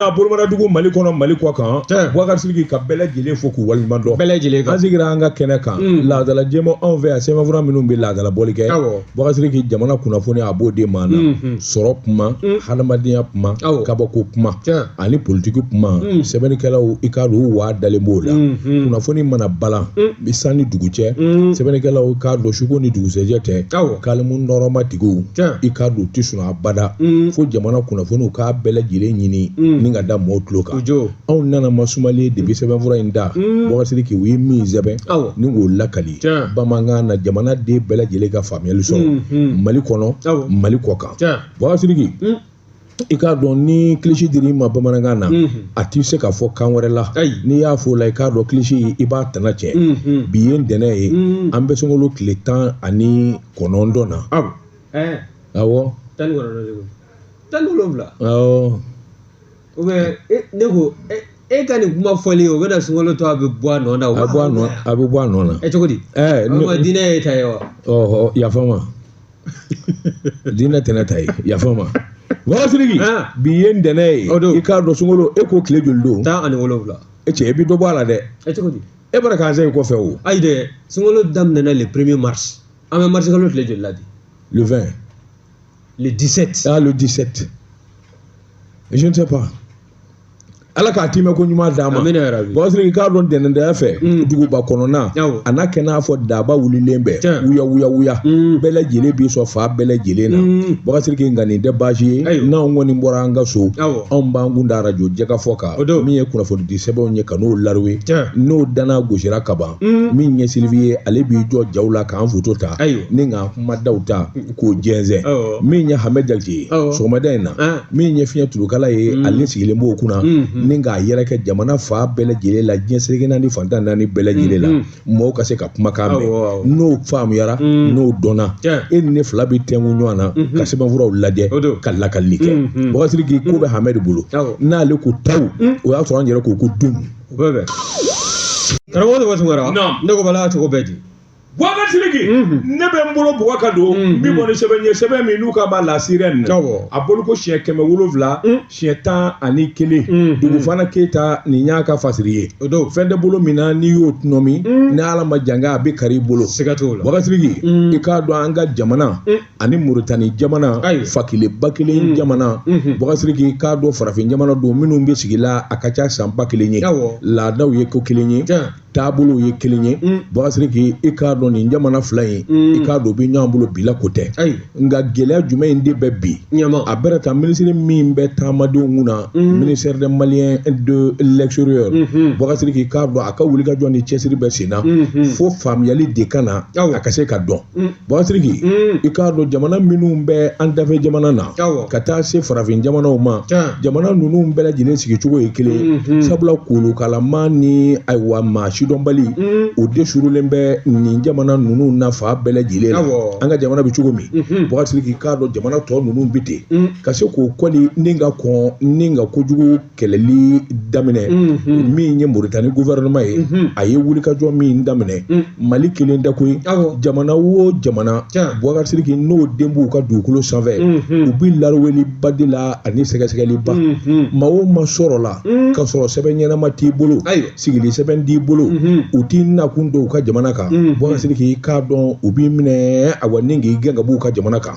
A bolomadadugu Mali kɔnɔ Mali kɔ kan Bubakari Sidiki ka bɛɛ lajɛlen fo k'u waleɲuman dɔn bɛɛ lajɛlen kan an sigira an ka kɛnɛ kan laadala jɛma anw fɛ yan sɛbɛnfura minnu bɛ laadala bɔli kɛ Bubakari Sidiki jamana kunnafoni a b'o de maa na sɔrɔ kuma hadamadenya kuma kabako kuma ani politiki kuma sɛbɛnnikɛlaw i k'a dɔn u waa dalen b'o la kunnafoni mana balan bi san ni dugu cɛ sɛbɛnnikɛlaw i k'a dɔn suko ni dugusɛjɛ tɛ kalimu nɔrɔma tigiw i k'a dɔn u tɛ sunɔgɔ abada fo jamana kunnafoniw k'a bɛɛ lajɛlen ɲini ni ka da mɔgɔw tulo kan anw nana masumalen ye depuis sɛbɛnfura in da Bubakari Sidiki u ye min sɛbɛn ni k'o lakali bamanankan na jamana den bɛɛ lajɛlen ka faamuyali sɔrɔ Mali kɔnɔ Mali kɔ kan Bubakari Sidiki i k'a dɔn ni kilisi dir'i ma bamanankan na a tɛ se ka fɔ kan wɛrɛ la n'i y'a fɔ o la i k'a dɔn kilisi i b'a tana cɛ bi ye ntɛnɛn ye an bɛ sunkalo tile 19 na awɔ 19 17 awɔ ou bien ne ko e ka nin kuma fɔli o bɛna sunkalo to a bɛ bɔ a nɔ na a bɛ bɔ a nɔ a bɛ bɔ a nɔ na ɛ cogo di ɛɛ ne diinɛ ye ta ye wa ɔhɔ yafa ma diinɛ tɛ ne ta ye yafa ma Bubakari Sidiki bi ye ntɛnɛn ye i k'a dɔn sunkalo e ko tile joli don 17 e cɛ e bɛ dɔ bɔ a la dɛ ɛ cogo di e bɔra k'an segin kɔfɛ o ayi dɛ sunkalo daminɛna le premier mars an bɛ mars kalo tile joli la bi le 20 le 17 ah le 17 je ne sais pas ala k'a timɛ ko ɲuman d'an ma Bubakari Sidiki k'a dɔn ntɛnɛndaya fɛ duguba kɔnɔna a n'a kɛ n'a fɔ daba wulilen bɛ wuya wuya wuya bɛɛ lajɛlen b'i sɔn fa bɛɛ lajɛlen na Bubakari Sidiki nka nin tɛ baasi ye n'anw kɔni bɔra an ka so anw b'an kun da arajo jɛkafɔ kan min ye kunnafonidi sɛbɛnw ye ka n'o laruwe n'o dana gosira ka ban min ye Sylvie ye ale b'i jɔ jaw la k'an foto ta ni k'an kumadaw ta k'o jɛnsɛn min ye Hamɛ Jakite ye sɔgɔmada in na min ye fiɲɛ turukala ye ale sigilen b'o kunna ni k'a yɛrɛkɛ jamana fan bɛɛ lajɛlen la diɲɛ seleke naani fan 14 bɛɛ lajɛlen la mɔgɔw ka se ka kumakan mɛn n'o faamuyara n'o dɔnna e ni ne fila bɛ tɛnku ɲɔgɔn na ka sɛbɛnfuraw lajɛ ka lakalili kɛ Bubakari Sidiki ko bɛ Hamɛ de bolo n'ale ko taw o y'a sɔrɔ an yɛrɛ ko ko dun o bɛ bɛn karamɔgɔ de bɛ Tunkara ne ko bala cogo bɛɛ di Bubakari Sidiki ne bɛ n bolo bugɔ ka don n bɛ bɔ ni sɛbɛn ye sɛbɛn min n'u k'a ma La Sirène a bolo ko siɲɛ 700 siɲɛ 11 Dugufana Keyita nin y'a ka fasiri ye fɛn tɛ bolo min na n'i y'o tɔnɔmi ni Ala ma jan kɛ a bɛ kari i bolo siga t'o la Bubakari Sidiki i k'a dɔn an ka jamana ani Moritani jamana fa kelen ba kelen jamana Bubakari Sidiki i k'a dɔn farafin jamana don minnu bɛ sigi la a ka ca san 1000 ye laadaw ye ko kelen ye taabolow ye kelen ye Bubakari Sidiki i k'a dɔn nin jamana fila in i k'a dɔn u bɛ ɲɔgɔn bolo bi la ko tɛ nka gɛlɛya jumɛn in de bɛ bi a bɛrɛ ta minisiri min bɛ taamadenw kunna ministère des Maliens de l'extérieur Bubakari Sidiki i k'a dɔn a ka wulikajɔ ni cɛsiri bɛ sen na fo faamuyali de ka na a ka se ka dɔn Bubakari Sidiki i k'a dɔn jamana minnu bɛ an dafɛ jamana na ka taa se farafin jamanaw ma jamana ninnu bɛɛ lajɛlen sigicogo ye kelen ye sabula kolokalama ni ayiwa maa sidɔnbali o de surulen bɛ nin jamana ninnu na fan bɛɛ lajɛlen la an ka jamana bɛ cogo min Bubakari Sidiki i k'a dɔn jamana tɔ ninnu bɛ ten ka se k'o kɔli ni ka kɔn ni ka kojugu kɛlɛli daminɛ min ye Moritani gouvernement ye a ye wulikajɔ min daminɛ Mali kelen tɛ koyi jamana o jamana Bubakari Sidiki n'o den b'u ka dugukolo sanfɛ u bɛ laruweliba de la ani sɛgɛsɛgɛliba maa o maa sɔrɔla ka sɔrɔ sɛbɛn ɲɛnama t'i bolo sigili sɛbɛn t'i bolo u t'i nakun dɔn u ka jamana kan Bubakari Sidiki i k'a dɔn u b'i minɛ awa ni k'i gɛn ka b'u ka jamana kan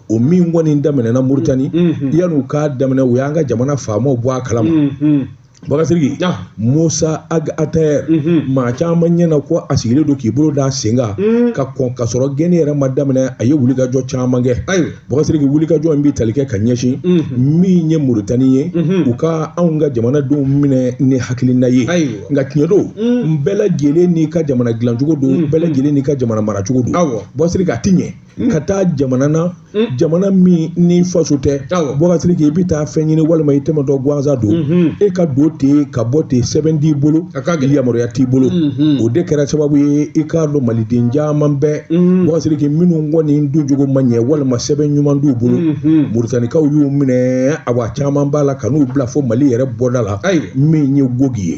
o min kɔni daminɛna Moritani yan'u k'a daminɛ u y'an ka jamana faamaw bɔ a kalama Bubakari Sidiki Musa Ag Attaher maa caman ɲɛna ko a sigilen don k'i bolo da sen kan ka kɔn ka sɔrɔ gɛnni yɛrɛ ma daminɛ a ye wulikajɔ caman kɛ Bubakari Sidiki wulikajɔ in bɛ tali kɛ ka ɲɛsin min ye Moritani ye u ka anw ka jamanadenw minɛ ni hakilina ye nka tiɲɛ don bɛɛ lajɛlen n'i ka jamana dilancogo don bɛɛ lajɛlen n'i ka jamana maracogo don Bubakari Sidiki a ti ɲɛ ka taa jamana na jamana min ni faso tɛ Bubakari Sidiki i bɛ taa fɛn ɲini walima i tɛmɛtɔ gansan don e ka don ten ka bɔ ten sɛbɛn t'i bolo yamaruya t'i bolo o de kɛra sababu ye i k'a dɔn maliden caman bɛ Bubakari Sidiki minnu kɔni doncogo ma ɲɛ walima sɛbɛn ɲuman t'u bolo Moritanikaw y'u minɛ awa caman b'a la ka n'u bila fo Mali yɛrɛ bɔda la min ye Gogi ye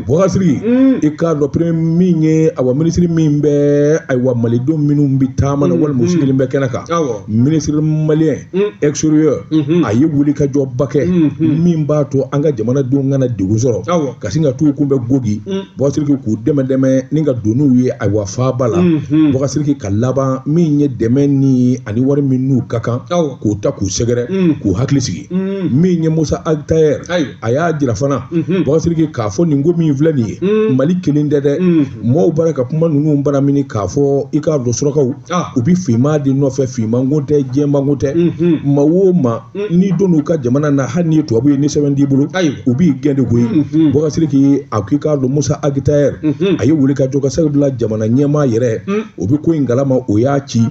Bubakari Sidiki i k'a dɔn premier min ye awa minisiri min bɛ ayiwa malidenw minnu bɛ taama na walima u sigilen bɛ kɛnɛ kan. Ministre malien extérieur a ye wulikajɔba kɛ min b'a to an ka jamanadenw kana degun sɔrɔ, ka sin ka t'u kunbɛn Gogi, Bubakari Sidiki, k'u dɛmɛ dɛmɛ ni ka don n'u ye ayiwa faaba la. Bubakari Sidiki, ka laban min ye dɛmɛ ni ani wari min n'u ka kan, k'u ta k'u sɛgɛrɛ, k'u hakili sigi. Min ye Musa Ag Attaher, a y'a jira fana, Bubakari Sidiki, k'a fɔ nin ko min filɛ nin ye, Mali kelen tɛ dɛ. Mɔgɔw bara ka kuma ninnu bara mini k'a fɔ i k'a dɔn surakaw u bɛ finman de nɔfɛ, finmanko tɛ, jɛmanko tɛ. Maa o maa n'i donn'u ka jamana na, hali n'i ye tubabu ye, ni sɛbɛn t'i bolo, u b'i gɛn de koyi. Bubakari Sidiki, a ko i k'a dɔn Musa Ag Attaher a ye wuli ka jɔ ka sabula jamana ɲɛmaa yɛrɛ, o bɛ ko in kalama, o y'a ci,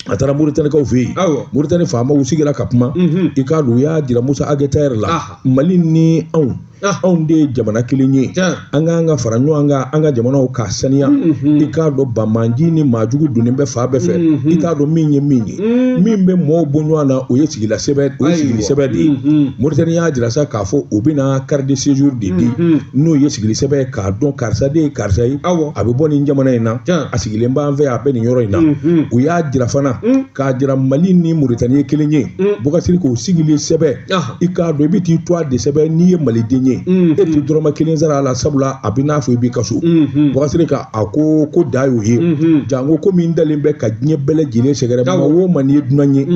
a taara Moritanikaw fɛ yen. Moritani faamaw sigira ka kuma. I k'a dɔn u y'a jira Musa Ag Attaher la, Mali ni anw, anw de ye jamana kelen ye, an k'an ka fara ɲɔgɔn kan, an ka jamanaw k'a saniya. I k'a dɔn banbaanci ni maajugu donnen bɛ fan bɛɛ fɛ, i t'a dɔn min ye min ye. Min bɛ mɔgɔw bɔ ɲɔgɔn na, o ye sigila sɛbɛn, o ye sigili sɛbɛn de ye. Moritani y'a jira sa k'a fɔ u bɛna carte de séjour de di, n'o ye sigili sɛbɛn ye, k'a dɔn karisa de ye karisa ye, a bɛ bɔ nin jamana in na, a sigilen b'an fɛ, a bɛ nin yɔrɔ in na. U y'a jira fana k'a jira Mali ni Moritani ye kelen ye. Bubakari Sidiki, o sigili sɛbɛn, i k'a dɔn i bɛ t'i to a de sɛbɛn n'i ye maliden ye, e tɛ dɔrɔmɛ kelen sara a la, sabula a bɛ n'a fɔ i b'i ka so. Bubakari Sidiki a ko ko da y'o ye, janko ko min dalen bɛ ka diɲɛ bɛɛ lajɛlen sɛgɛrɛ. Maa o maa n'i ye dunan ye,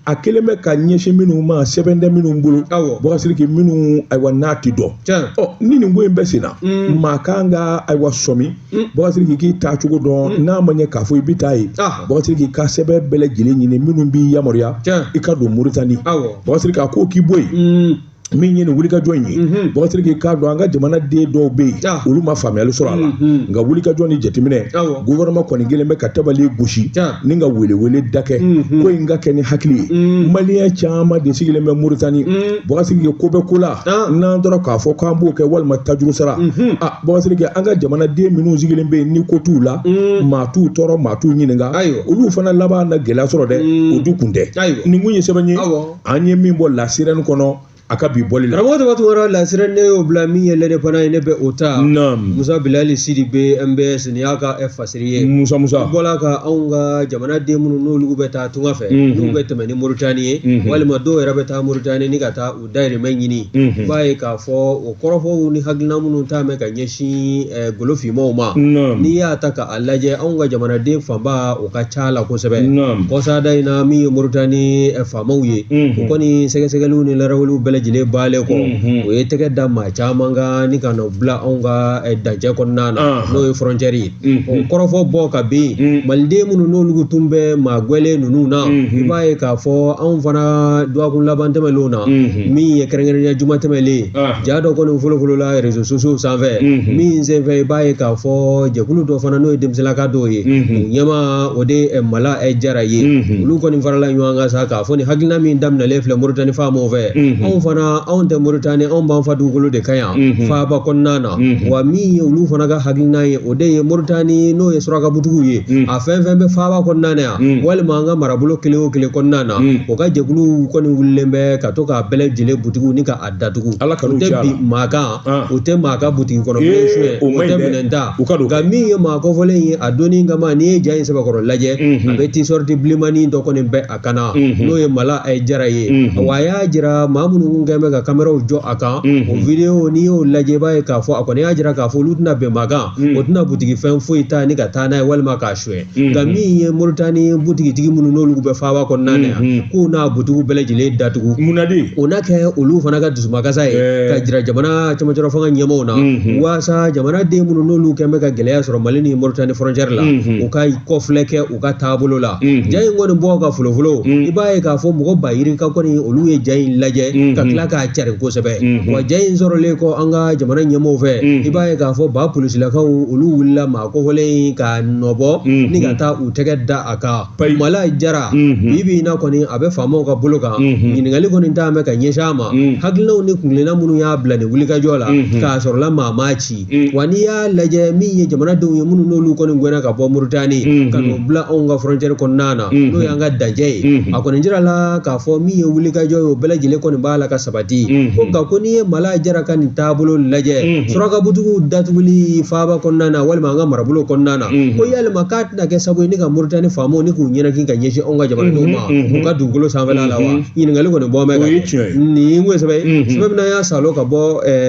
a kelen bɛ ka ɲɛsin minnu ma, sɛbɛn tɛ minnu bolo, Bubakari Sidiki, minnu ayiwa n'a ti dɔn. Ɔ ni nin ko in bɛ sen na, maa kan ka ayiwa sɔmi, Bubakari Sidiki, k'i taa cogo dɔn. N'a ma ɲɛ k'a fɔ i bɛ taa yen, Bubakari Sidiki, ka sɛbɛn bɛɛ lajɛlen ɲini minnu b'i yamaruya i ka don Moritani. Bubakari Sidiki, a ko k'i bɔ yen. Min ye nin wulikajɔ in ye, Bubakari Sidiki, k'a dɔn an ka jamanaden dɔw bɛ yen, olu ma faamuyali sɔrɔ a la. Nka wulikajɔ ni jateminɛ, gouvernement kɔni kelen bɛ ka tabali gosi ni ka welewele da kɛ ko in ka kɛ ni hakili ye. Maliyɛn caman de sigilen bɛ Moritani. Bubakari Sidiki, ko bɛ ko la, n'an tora k'a fɔ k'an b'o kɛ walima tajuru sara, a Bubakari Sidiki, an ka jamanaden minnu sigilen bɛ yen ni ko t'u la, maa t'u tɔɔrɔ, maa t'u ɲininka, olu fana laban na gɛlɛya sɔrɔ dɛ. O du kun tɛ. Nin kun ye sɛbɛn ye an ye min bɔ La Sirène kɔnɔ a ka bi bɔli la. Karamɔgɔ Daba Tunkara, La Sirène, ne y'o bila. Min ye L'Indépendant ye, ne bɛ o ta. Musa Bilali Sidibe, MBS, nin y'a ka fasiri ye. Musa Musa I bɔla ka anw ka jamanaden minnu n'olu bɛ taa tunga fɛ, n'u bɛ tɛmɛ ni Moritani ye, walima dɔw yɛrɛ bɛ taa Moritani ni ka taa u dayirimɛ ɲini, i b'a ye k'a fɔ o kɔrɔfɔw ni hakilina minnu taa mɛn ka ɲɛsin golo finmanw ma, n'i y'a ta k'a lajɛ, anw ka jamanaden fanba o ka ca la kosɛbɛ. Kɔsada in na, min ye Moritani faamaw ye, o kɔni sɛgɛsɛgɛliw ni larawuliw bɛɛ lajɛlen baalen kɔ, o ye tɛgɛ da maa caman kan ni ka n'o bila anw ka dancɛ kɔnɔna na, n'o ye frontière ye. O kɔrɔfɔ bɔ ka bin maliden minnu n'olu tun bɛ maa gwɛlen ninnu na, i b'a ye k'a fɔ anw fana dɔgɔkun laban tɛmɛnlenw na, min ye kɛrɛnkɛrɛnnenya juma tɛmɛlen, ja dɔ kɔni folofolo la réseaux sociaux sanfɛ, min senfɛ i b'a ye k'a fɔ jɛkulu dɔ fana, n'o ye denmisɛnninlaka dɔw ye, o ɲɛmaa o de ye Mala Jara ye, olu kɔni farala ɲɔgɔn kan sa k'a fɔ nin hakilina min daminɛlen filɛ Moritani faamaw fɛ, anw fana anw tɛ Moritani, anw b'an fa dugukolo de kan yan faaba kɔnɔna na. Wa min ye olu fana ka hakilina ye, o de ye Moritani n'o ye suraka butigiw ye, a fɛn fɛn bɛ faaba kɔnɔna na yan, walima an ka marabolo kelen o kelen kɔnɔna na, o ka jɛkulu kɔni wulilen bɛ ka to k'a bɛɛ lajɛlen butigiw ni k'a datugu. Ala u tɛ bin maa kan, u tɛ maa ka butigi kɔnɔ minɛn suɲɛ, u tɛ minɛn ta. Nka min ye maa kɔfɔlen ye a donni kama, n'i ye ja in sɛbɛkɔrɔ lajɛ, a bɛ t-shirt bilenmanin dɔ kɔni bɛ a kan na, n'o ye Mala Jara ye. Wa a y'a jira maa minnu kun kɛn bɛ ka kameraw jɔ a kan, o vidéo n'i y'o lajɛ, i b'a ye k'a fɔ a kɔni y'a jira k'a fɔ olu tɛna bɛn maa kan, o tɛna butigi fɛn foyi ta ni ka taa n'a ye walima k'a suɲɛ. Nka min ye Moritani butigitigi minnu n'olu bɛ faaba kɔnɔna na yan, k'u n'a butigiw bɛɛ lajɛlen datugu, o na kɛ olu fana ka dusumakasa ye ka jira jamana cɛmancɛrɔ fanga ɲɛmaaw na, waasa jamanaden minnu n'olu kɛn bɛ ka gɛlɛya sɔrɔ Mali ni Moritani frontière la, u ka kɔfilɛ kɛ u ka taabolo la. Ja in kɔni bɔ ka folofolo, i b'a ye k'a fɔ mɔgɔ ba yirika kɔni olu ye ja in lajɛ ka tila k'a cari kosɛbɛ. Wa ja in sɔrɔlen kɔ an ka jamana ɲɛmaaw fɛ, i b'a ye k'a fɔ ba polisilakaw olu wulila maa kofɔlen ka nɔbɔ ni ka taa u tɛgɛ da a kan. Mala Jara bi bi in na kɔni a bɛ faamaw ka bolo kan, ɲininkali kɔni t'a mɛn ka ɲɛsin a ma, hakilinaw ni kuntilenna minnu y'a bila nin wulikajɔ la, k'a sɔrɔla maa maa ci. Wa n'i y'a lajɛ, min ye jamanadenw ye minnu n'olu kɔni gɛnna ka bɔ Moritani ka n'o bila anw ka frontière kɔnɔna na, n'o y'an ka dancɛ ye, a kɔni jirala k'a fɔ min ye wulikajɔ ye, o bɛɛ lajɛlen kɔni b'a la ka ka sabati ko nka ko n'i ye Mala Jara ka nin taabolo lajɛ surakabutigiw datuguli faaba kɔnɔna na walima an ka marabolo kɔnɔna na ko yalima k'a tɛna kɛ sababu ye ni ka Moritani faamaw ni k'u ɲɛnaki ka ɲɛsin anw ka jamanadenw ma u ka dugukolo sanfɛla la wa ɲininkali kɔni bɔ bɛ ka kɛ nin kun ye sɛbɛn ye sɛbɛn min n'an y'a salo ka bɔ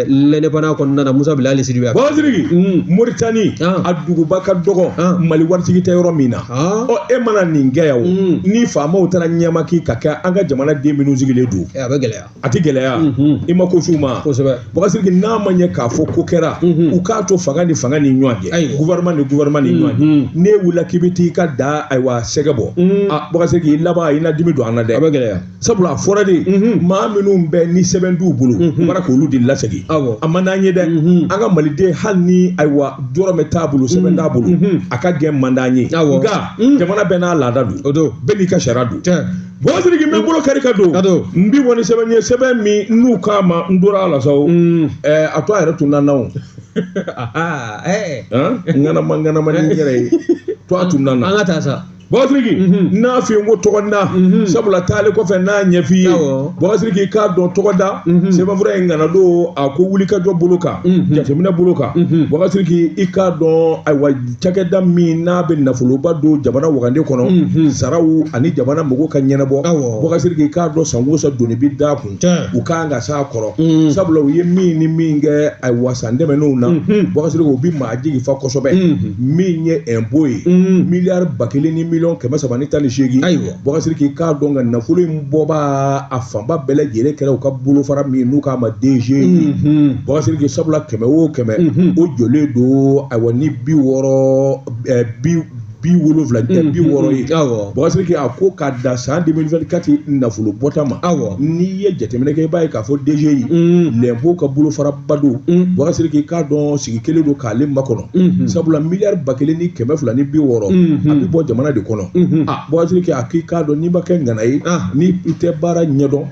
L'Indépendant kɔnɔna na Musa Bilali Sidibe. Bɔsiriki Moritani a duguba ka dɔgɔ Mali waritigi tɛ yɔrɔ min na ɔ e mana nin kɛ yan o ni faamaw taara ɲɛmaki ka kɛ an ka jamana den minnu sigilen don a bɛ gɛlɛya a tɛ gɛlɛya i ma ko s'u ma kosɛbɛ. Bɔsiriki n'a ma ɲɛ k'a fɔ ko kɛra u k'a to fanga ni fanga ni ɲɔgɔn cɛ gouvernement ni gouvernement ni ɲɔgɔn cɛ n'e wulila k'i bɛ t'i ka da ayiwa sɛgɛ bɔ a Bɔsiriki i laban i na dimi don an na dɛ a bɛ gɛlɛya sabula a fɔra de maa minnu bɛ ni sɛbɛn t'u bolo u bɔra k'olu de lasegin a man d'an ye dɛ an ka maliden hali ni ayiwa dɔrɔmɛ t'a bolo sɛbɛn t'a bolo a ka gɛn man d'an ye nka jamana bɛɛ n'a laada don bɛɛ n'i ka sariya don. Bɔsiriki n bɛ bolo kari ka don n bi bɔ ni sɛbɛn ye sɛbɛn min n'u k'a ma n tora a la sa o a to a yɛrɛ tun nana o ŋanama ŋanama ni n yɛrɛ ye to a tun nana an ka taa sa. Bɔsiriki n'a f'i ye ko tɔgɔda sabula taalen kɔfɛ n'a ɲɛf'i ye Bɔsiriki k'a dɔn tɔgɔda sɛbɛnfura in ŋana don a ko wulikajɔ bolo kan jateminɛ bolo kan Bɔsiriki i k'a dɔn ayiwa cakɛda min n'a bɛ nafoloba don jamana wagande kɔnɔ saraw ani jamana mago ka ɲɛnabɔ Bɔsiriki k'a dɔn sanko san doni bi da kun u kan ka s'a kɔrɔ sabula u ye min ni min kɛ ayiwa san tɛmɛnenw na Bɔsiriki u bi maa jigi fa kosɛbɛ min ye impôt ye miliyari 1000 ni miliyɔn 318. Ayiwa Bɔsiriki k'a dɔn ka nafolo in bɔba a fanba bɛɛ lajɛlen kɛra u ka bolofara min n'u k'a ma DG Bɔsiriki sabula 100 o 100 o jɔlen don ayiwa ni 60 70 tɛ 60 ye. Bɔsiriki a ko k'a da san 2024 nafolo bɔta ma n'i ye jateminɛ kɛ i b'a ye k'a fɔ DGI lɛnpo ka bolofaraba don Bɔsiriki k'a dɔn sigi kelen don k'ale makɔnɔ sabula miliyari 1260 a bɛ bɔ jamana de kɔnɔ a Bɔsiriki a k'i k'a dɔn n'i ma kɛ ŋana ye ni i tɛ baara ɲɛdɔn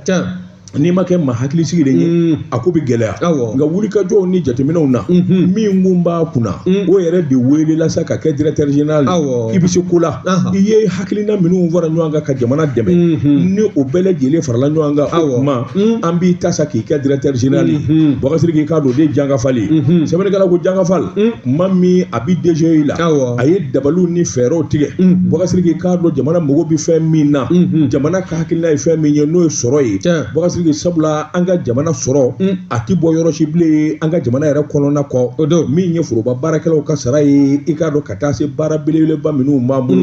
n'i ma kɛ maa hakili sigilen ye a ko bɛ gɛlɛya nka wulikajɔw ni jateminɛw na min kun b'a kunna o yɛrɛ de welela sa ka kɛ directeur général i bɛ se ko la i ye hakilina minnu fara ɲɔgɔn kan ka jamana dɛmɛ ni o bɛɛ lajɛlen farala ɲɔgɔn kan o tuma an b'i ta sa k'i kɛ directeur général ye Bɔsiriki k'a dɔn o de ye Jankafal ye sɛbɛnnikɛla ko Jankafal tuma min a bɛ DGI la a ye dabaliw ni fɛɛrɛw tigɛ Bɔsiriki k'a dɔn jamana mago bɛ fɛn min na jamana ka hakilina ye fɛn min ye n'o ye sɔrɔ ye Bɔsiriki sabula an ka jamana sɔrɔ a ti bɔ yɔrɔ si bilen an ka jamana yɛrɛ kɔnɔna kɔ min ye foroba baarakɛlaw ka sara ye i k'a dɔn ka taa se baara belebeleba minnu b'an bolo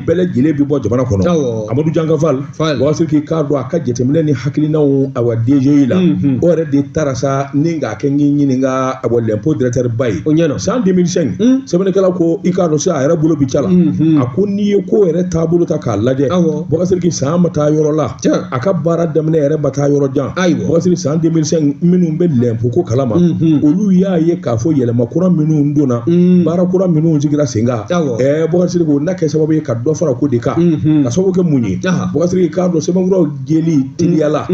bɛɛ lajɛlen bɛ bɔ jamana kɔnɔ Amadu Jankafal Bɔsiriki k'a dɔn a ka jateminɛ ni hakilinaw awa DGI la o yɛrɛ de taara sa ni k'a kɛ n k'i ɲininka awa lɛnpo directeur ba ye san 2005 sɛbɛnnikɛla ko i k'a dɔn sisan a yɛrɛ bolo bi ca la a ko n'i ye ko yɛrɛ taabolo ta k'a lajɛ Bɔsiriki san ma taa yɔrɔ la a ka baara daminɛ yɛrɛ ma taa yɔrɔ jan Bɔsiriki san 2005 minnu bɛ lɛnpo ko kalama olu y'a ye k'a fɔ yɛlɛma kura minnu donna baara kura minnu sigira sen kan Bɔsiriki o na kɛ sababu ye ka dɔ fara ko de kan ka sababu kɛ mun ye Bɔsiriki k'a dɔn sɛbɛnfuraw jeli teliyala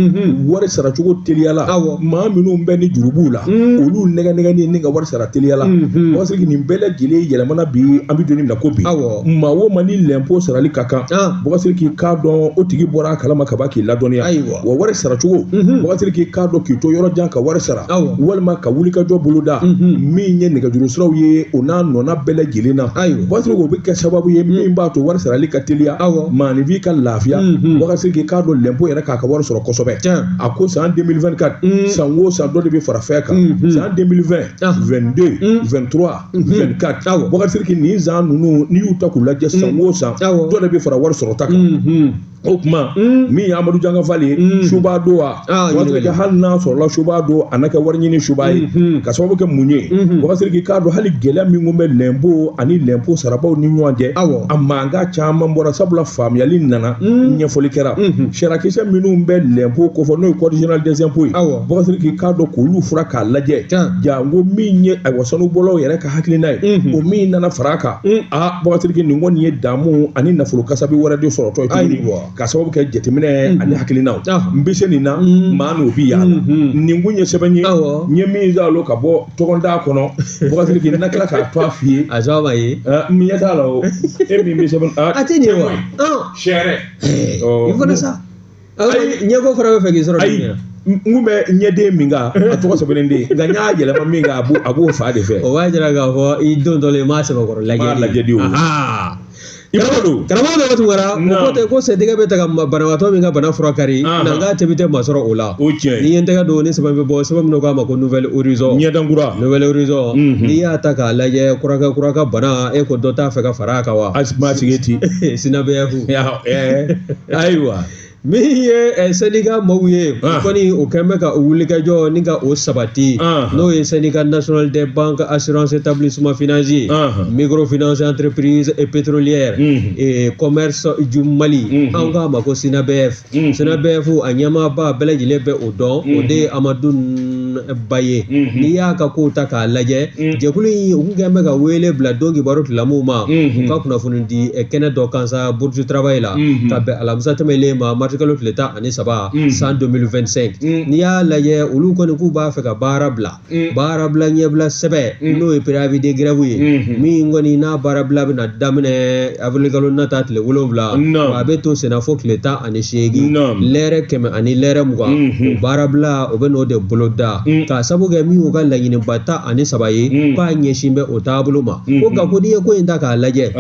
wari saracogo teliyala maa minnu bɛ ni juru b'u la olu nɛgɛ ni ka wari sara teliyala Bɔsiriki nin bɛɛ lajɛlen yɛlɛmana bi an bɛ don min na ko bi maa o maa ni lɛnpo sarali ka kan Bɔsiriki k'a dɔn o tigi bɔra a kalama ka ban k'i ladɔnniya wa wari saracogo Bɔsiriki k'a dɔn k'i to yɔrɔ jan ka wari sara walima ka wulikajɔ boloda min ye nɛgɛjuru siraw ye o n'a nɔna bɛɛ lajɛlen na Bɔsiriki o bɛ kɛ sababu ye min b'a to wari sarali ka teliya maaninfin ka lafiya Bɔsiriki k'a dɔn lɛnpo yɛrɛ k'a ka wari sɔrɔ kosɛbɛ a ko san 2024 san o san dɔ de bɛ fara fɛn kan san 2020 22 23 24 Bɔsiriki nin san ninnu n'i y'u ta k'u lajɛ san o san dɔ de bɛ fara wari sɔrɔta kan o tuma min ye Amadu Jankafal ye suba don wa Bɔsiriki hali n'a sɔrɔla suba don a na kɛ wari ɲini suba ye ka sababu kɛ mun ye Bɔsiriki k'a dɔn hali gɛlɛya min kun bɛ lɛnpo ani lɛnpo sarabaw ni ɲɔgɔn cɛ a mankan caman bɔra sabula faamuyali nana ɲɛfɔli kɛra sariyakisɛ minnu bɛ lɛnpo kofɔ n'o ye code général des impôts ye Bɔsiriki k'a dɔn k'olu fura k'a lajɛ janko min ye ayiwa sanubɔlaw yɛrɛ ka hakilina ye o min nana fara a kan a Bɔsiriki nin kɔni ye damu ani nafolo kasabi wɛrɛ de sɔrɔtɔ ye tuguni ka sababu kɛ jateminɛ ani hakilinaw n bɛ se nin na maa n'o bi yaala nin kun ye sɛbɛn ye n ye min zalo ka bɔ tɔgɔda kɔnɔ Bɔsiriki na tila k'a to a f'i ye a sababu ye n ɲɛ t'a la o e min bɛ sɛbɛn a tɛ nin ye wa sɛrɛ i fana sa ɲɛko fana bɛ fɛ k'i sɔrɔ ayi N kun bɛ ɲɛden min kan, a tɔgɔ sɛbɛnnen den, nka n y'a yɛlɛma min kan, a b'o fa de fɛ. O b'a jira k'a fɔ i don dɔ la i m'a sɛbɛkɔrɔ lajɛ. M'a lajɛ de o. I b'a dɔn. Karamɔgɔ bɛ Tunkara, o ko tɛ ko sɛtigɛ bɛ ta ka banabaatɔ min ka bana furakari, nka tɛbi tɛ maa sɔrɔ o la. O tiɲɛ. N'i ye n tɛgɛ don ni sɛbɛn bɛ bɔ, sɛbɛn min k'a ma ko Nouvel Horizon. Ɲɛdankura. Nouvel Horizon. N'i y'a ta k'a lajɛ, kuraka ka bana, e ko dɔ t'a fɛ ka fara a kan wa? A ma sigi ten. SYNABEF. Ayiwa. Min ye syndicat maaw ye, o kɔni o kɛn bɛ ka o wulikajɔ ni ka o sabati, n'o ye syndicat national des banques, assurance, établissement financier, microfinance, entreprise et pétrolière et commerce du Mali, an k'a ma ko SYNABEF. SYNABEF a ɲɛmaaba bɛɛ lajɛlen bɛ o dɔn, o de ye Amadu Ba ye. N'i y'a ka kow ta k'a lajɛ, jɛkulu in u kun kɛn bɛ ka wele bila don kibaru tilamuw ma, u ka kunnafoni di kɛnɛ dɔ kan sa Bourse du Travail la, ka bɛn alamisa tɛmɛlen ma, marisi kalo tile 13 san 2025. N'i y'a lajɛ, olu kɔni k'u b'a fɛ ka baara bila, baara bila ɲɛbila sɛbɛn, n'o ye préavis de grève ye, min kɔni n'a baara bila bɛna daminɛ avril kalo nata tile 7, a bɛ to senna fo tile 18, lɛrɛ 100 ani lɛrɛ 20. O baara bila o bɛ n'o de boloda, k'a sabu kɛ min y'u ka laɲiniba 13 ye, k'a ɲɛsin bɛ o taabolo ma. Ko nka ko n'i ye ko in ta k'a lajɛ,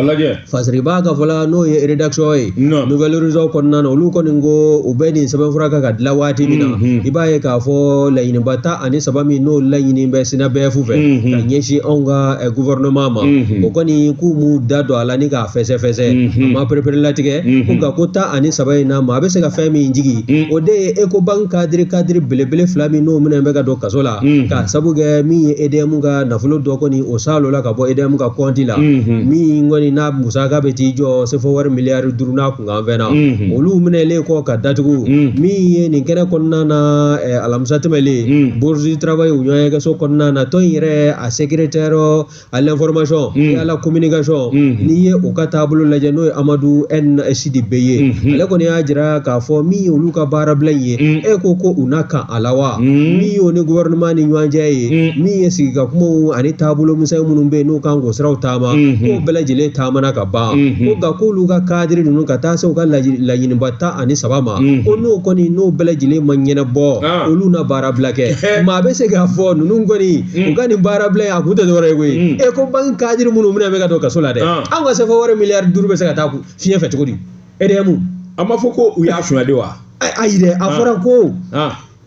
Fasiriba ka fɔ la, n'o ye rédaction ye Nouvel Horizon kɔnɔna na, olu kɔni ko u bɛ nin sɛbɛnfura kan ka dilan waati min na, i b'a ye k'a fɔ laɲiniba 13 min n'o laɲini bɛ SYNABEF fɛ ka ɲɛsin anw ka gouvernement ma, o kɔni k'u m'u da don a la ni k'a fɛsɛfɛsɛ, a ma pereperelatigɛ. Ko nka ko 13 in na, maa bɛ se ka fɛn min jigi, o de ye Ecobank cadre belebele 2 min n'o minɛ bɛ ka don kaso la, k'a sabu kɛ min ye EDM ka nafolo dɔ kɔni o salo la ka bɔ EDM ka compte la, min kɔni n'a musaka bɛ t'i jɔ CFA wari miliyari 5 n'a kunkan fɛn na, olu minɛlen kɔ ka datugu. Min ye nin kɛnɛ kɔnɔna na alamisa tɛmɛlen, Bourse du Travail u ɲɔgɔnyekɛso kɔnɔna na, tɔn in yɛrɛ a secrétaire à l'information et à la communication, n'i ye o ka taabolo lajɛ, n'o ye Amadu N Sidibe ye, ale kɔni y'a jira k'a fɔ min ye olu ka baarabila in ye, e ko ko u na kan a la wa, min y'o ni gouvernement ni ɲɔgɔn cɛ ye, min ye sigika kumaw ani taabolo misɛn minnu bɛ yen n'u kan k'o siraw taama, k'o bɛɛ lajɛlen taamana ka ban. Ko nka k'olu ka cadre ninnu ka taa se u ka laɲiniba 13 ma, ko n'o kɔni n'o bɛɛ lajɛlen ma ɲɛnabɔ, olu na baarabila kɛ. Maa bɛ se k'a fɔ ninnu kɔni u ka nin baarabila in a kun tɛ dɔwɛrɛ ye koyi, e ko banque cadre minnu bɛna bɛ ka don kaso la dɛ, an ka CFA wari miliyari 5 bɛ se ka taa fiɲɛ fɛ cogo di? EDM a ma fɔ ko u y'a suɲɛ de wa? Ayi dɛ, a fɔra ko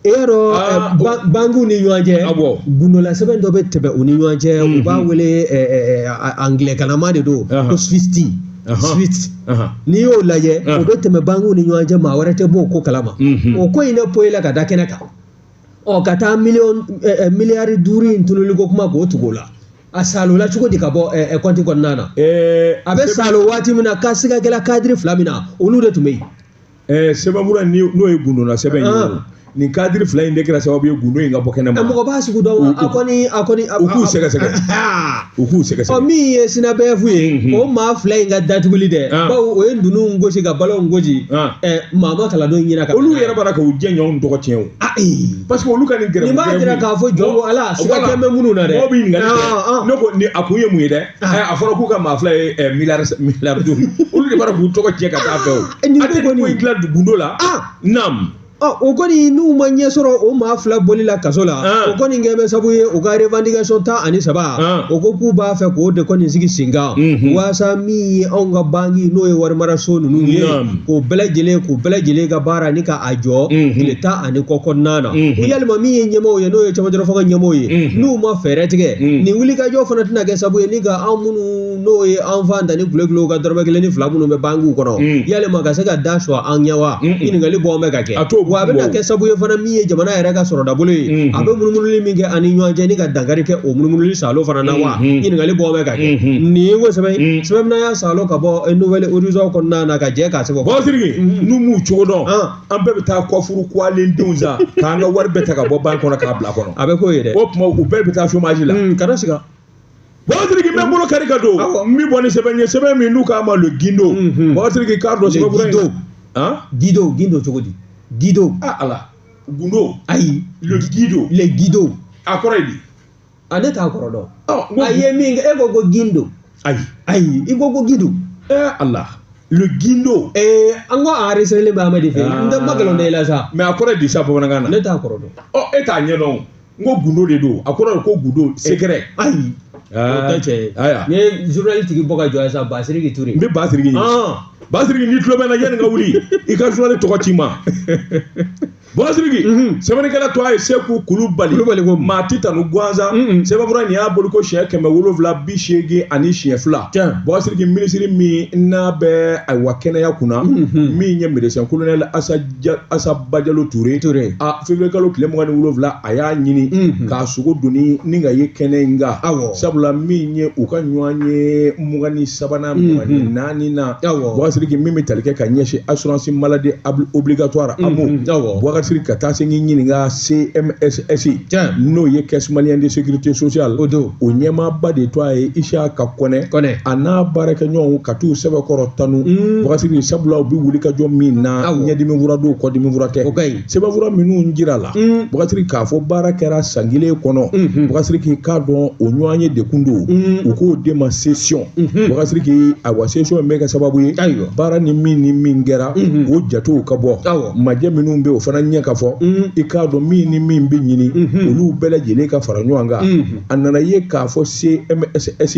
e y'a dɔn bankiw ni ɲɔgɔn cɛ, gundola sɛbɛn dɔ bɛ tɛmɛ u ni ɲɔgɔn cɛ, u b'a wele anglais kanama de don ko SWIFT. SWIFT n'i y'o lajɛ, o bɛ tɛmɛ bankiw ni ɲɔgɔn cɛ, maa wɛrɛ tɛ bɔ o ko kalama. O ko in de poyi la ka da kɛnɛ kan, ɔ ka taa miliyari 5 in tunuli ko kuma k'o tugu o la. A salola cogo di ka bɔ kɔnti kɔnɔna na? A bɛ salo waati min na, ka sigakɛla cadre 2 min na, olu de tun bɛ yen. Sɛbɛnfura n'o ye gundola sɛbɛn ye, nin cadre 2 in de kɛra sababu ye gundo in ka bɔ kɛnɛ ma. Mɔgɔ b'a sugu dɔn, a kɔni u k'u sɛgɛsɛgɛ. U k'u sɛgɛsɛgɛ. Ɔ min ye SYNABEF ye, o maa 2 in ka datuguli dɛ, bawo o ye ninnu gosi ka balow gosi, maa ma kalandenw ɲɛna ka. Olu yɛrɛ b'a la k'u jɛ ɲɔgɔn tɔgɔ tiɲɛ o. Parce que olu ka nin gɛrɛ. Nin b'a jira k'a fɔ jɔn ko Ala siga kɛ bɛ minnu na dɛ. Mɔgɔw bɛ ɲininkali kɛ. Ne ko ni a kun ye mun ye dɛ? A fɔra k'u ka maa 2 ye miliyari 5. Olu de b'a la k'u tɔgɔ tiɲɛ ka taa fɛ o. A tɛ ko in dilan gundo la. Naam. O kɔni n'u ma ɲɛ sɔrɔ o maa 2 bɔli la kaso la, o kɔni kɛ bɛ sababu ye u ka revendication 13, o ko k'u b'a fɛ k'o de kɔni sigi sen kan, walasa min ye anw ka banki n'o ye warimaraso ninnu ye, k'o bɛɛ lajɛlen ka baara ni k'a jɔ tile 10 ani kɔ kɔnɔna na. Ko yalima min ye ɲɛmaaw ye, n'o ye cɛmancɛ fanga ɲɛmaaw ye, n'u ma fɛɛrɛ tigɛ, nin wulikajɔ fana tɛna kɛ sababu ye ni ka anw minnu n'o ye an fan danni kulo ka dɔrɔmɛ 1 ni 2 minnu bɛ bankiw kɔnɔ, yalima ka se ka da sɔrɔ an ɲɛ wa? Ɲininkali bɔ bɛ ka kɛ. Wa a bɛna kɛ sababu ye fana min ye jamana yɛrɛ ka sɔrɔdabolo ye, a bɛ munumunuli min kɛ ani ɲɔgɔn cɛ ni ka dankari kɛ o munumunuli salo fana na wa? Ɲininkali bɔ bɛ ka kɛ. Nin ye ko sɛbɛn sɛbɛn min y'a salo ka bɔ Nouvel Horizon kɔnɔna na ka jɛ k'a sɛbɛn. Bɔsiriki n'u m'u cogo dɔn, an bɛɛ bɛ taa kɔfuru kuwalen denw sa k'an ka wari bɛɛ ta ka bɔ banque kɔnɔ k'a bila kɔnɔ. A bɛ k'o ye dɛ. O tuma u bɛɛ bɛ taa chômage la. Kana siga. Bɔsiriki n bɛ bolo kari ka don. N bɛ bɔ ni sɛbɛn ye, sɛbɛn min n'u k'a ma le Guindo. Bɔsiriki k'a dɔn sɛbɛnfura in. Guindo Guindo cogo di? Guido. Ah Allah. Gundo. Ayi. Le Guido. Le Guido. A kɔrɔ ye di? A ne t'a kɔrɔ dɔn. A ye min kɛ, e ko ko Guindo. Ayi. Ayi, i ko ko Guido. Allah. Le guindo. An ko a enregistré bɛ Amadi fɛ yen. N tɛ ma nkalon da i la sa. Mais a kɔrɔ ye di sa bamanankan na? Ne t'a kɔrɔ dɔn. Ɔ, e t'a ɲɛdɔn. N ko gundo de don. A kɔrɔ ye ko gundo, secret. Ayi. O tɛ cɛ ye. Ayiwa. N'i ye journal tigi bɔ ka jɔ yan sisan, Basiriki Ture. N bɛ Basiriki ɲini. Basiriki, n'i tulo bɛ n na, yanni n ka wuli, i ka journal tɔgɔ ci n ma. Basiriki, sɛbɛnnikɛla tɔgɔ ye Seku Kulubali. Kulubali ko. Maa ti tanu gansan. Sɛbɛnfura nin y'a bolo ko siɲɛ 782. Basiriki, minisiri min n'a bɛ ayiwa kɛnɛya kunna, min ye médecin colonel Asa Asa Bajalo Ture. Ture. A février kalo tile 27, a y'a ɲini k'a sogo doni ni ka ye kɛnɛ in kan. Sabula min ye u ka ɲɔgɔn ye 23nan 24nan. Basiriki, min bɛ tali kɛ ka ɲɛsin assurance maladie obligatoire AMO. Bakasiriki, ka taa se k'i ɲininka CMSS, n'o ye Caisse malienne de sécurité sociale, o don, o ɲɛmaaba de tɔgɔ ye Isaka Kɔnɛ. Kɔnɛ. A n'a baarakɛɲɔgɔnw ka t'u sɛbɛkɔrɔ tanu. Bakasiriki, sabula u bɛ wuli ka jɔ min na, ɲɛdimi fura don, kɔdimi fura tɛ. O ka ɲi. Sɛbɛnfura minnu jira la, Bakasiriki, k'a fɔ baara kɛra san kelen kɔnɔ, Bakasiriki, k'a dɔn o ɲɔgɔn ye dekun don, u k'o de ma session. Bakasiriki, ayiwa, session in bɛ kɛ sababu ye, baara ni min ni min kɛra, o jatew ka bɔ, majɛ minnu bɛ o fana ɲɛ ka fɔ, i k'a dɔn min ni min bɛ ɲini, olu bɛɛ lajɛlen ka fara ɲɔgɔn kan. A nana ye k'a fɔ CMSS,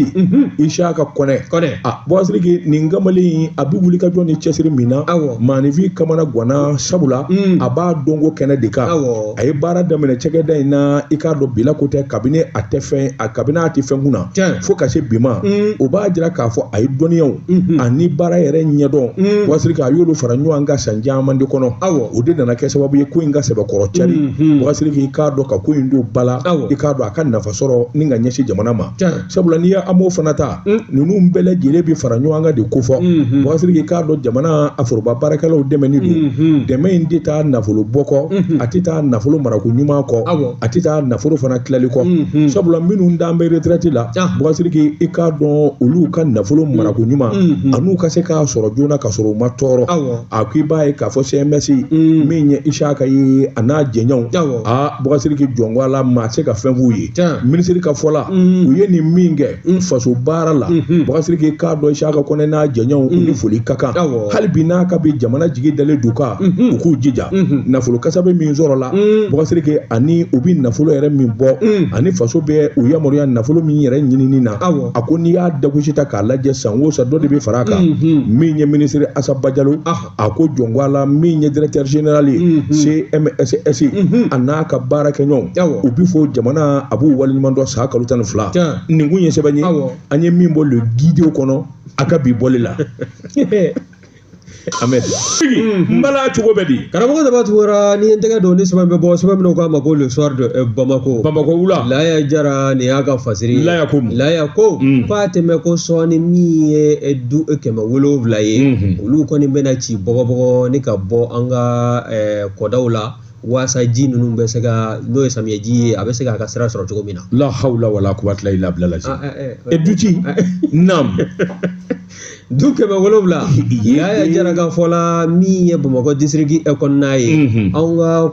Isaka Kɔnɛ. Kɔnɛ. A Bakasiriki, nin kamalen in, a bɛ wuli ka jɔ ni cɛsiri min na, maaninfin kamana ganna, sabula a b'a dɔn ko kɛnɛ de kan. A ye baara daminɛ cakɛda in na, i k'a dɔn bila ko tɛ, kabini a tɛ fɛn, a kabini a tɛ fɛn kunna fo ka se bi ma. O b'a jira k'a fɔ a ye dɔnniyaw ani baara yɛrɛ ɲɛdɔn. Bakasiriki, a y'olu fara ɲɔgɔn kan san caman de kɔnɔ. O de nana kɛ sababu ye ko in ka sɛbɛkɔrɔ cari. Bakasiriki, i k'a dɔn ka ko in don ba la, i k'a dɔn a ka nafa sɔrɔ ni ka ɲɛsin jamana ma. Sabula n'i ye AMO fana ta, ninnu bɛɛ lajɛlen bɛ fara ɲɔgɔn kan de ko fɔ. Bakasiriki, i k'a dɔn jamana a foroba baarakɛlaw dɛmɛni don. Dɛmɛ in tɛ taa nafolo bɔ kɔ, a tɛ taa nafolo marako ɲuman kɔ, a tɛ taa nafolo fana tilali kɔ. Sabula minnu d'an bɛ retraite la, Bakasiriki, i k'a dɔn olu ka nafolo marako ɲuman an'u ka se k'a sɔrɔ joona ka sɔrɔ u ma tɔɔrɔ. A ko i b'a ye k'a fɔ CMS, min ye Isaka ye, a n'a jɛɲɔgɔnw, aa Bakasiriki, jɔnko a la, maa tɛ se ka fɛn f'u ye. Minisiri ka fɔ la, u ye nin min kɛ faso baara la, Bakasiriki, k'a dɔn Isaka Kɔnɛ n'a jɛɲɔgɔnw, u ni foli ka kan. Hali bi n'a ka bi jamana jigi dalen d'u kan, u k'u jija nafolo kasabe min sɔrɔ la, Bakasiriki, ani u bɛ nafolo yɛrɛ min bɔ, ani faso bɛ u yamaruya nafolo min yɛrɛ ɲinini na. A ko n'i y'a dagosi ta k'a lajɛ, san o san dɔ de bɛ fara a kan. Min ye minisiri Asa Bajalo, a ko jɔnko a la, min ye directeur général ye CMSS, a n'a ka baarakɛɲɔgɔnw, u bi fo jamana, a b'u waleɲuman dɔn san kalo 12. Nin kun ye sɛbɛn ye an ye min bɔ Le Guide kɔnɔ a ka bi bɔli la. Ahmed, n bala cogo bɛ di? Karamɔgɔ Daba Tunkara, ni ye n tɛgɛ don ni sɛbɛn bɛ bɔ, sɛbɛn min k'a ma ko Le Soir de Bamako. Bamako wula. Laya Jara, nin y'a ka fasiri ye. Laya ko mun? Laya ko k'a tɛmɛ ko sɔɔni min ye du 700 ye, olu kɔni bɛna ci bɔgɔbɔgɔ ni ka bɔ an ka kɔdaw la, waasa ji ninnu bɛ se ka, n'o ye samiyɛji ye, a bɛ se k'a ka sira sɔrɔ cogo min na. La hawla wala quwwata illa billah. E duci naam. Du 700. Yaya Jara ka fɔ la, min ye Bamakɔ district kɔnɔna ye, anw ka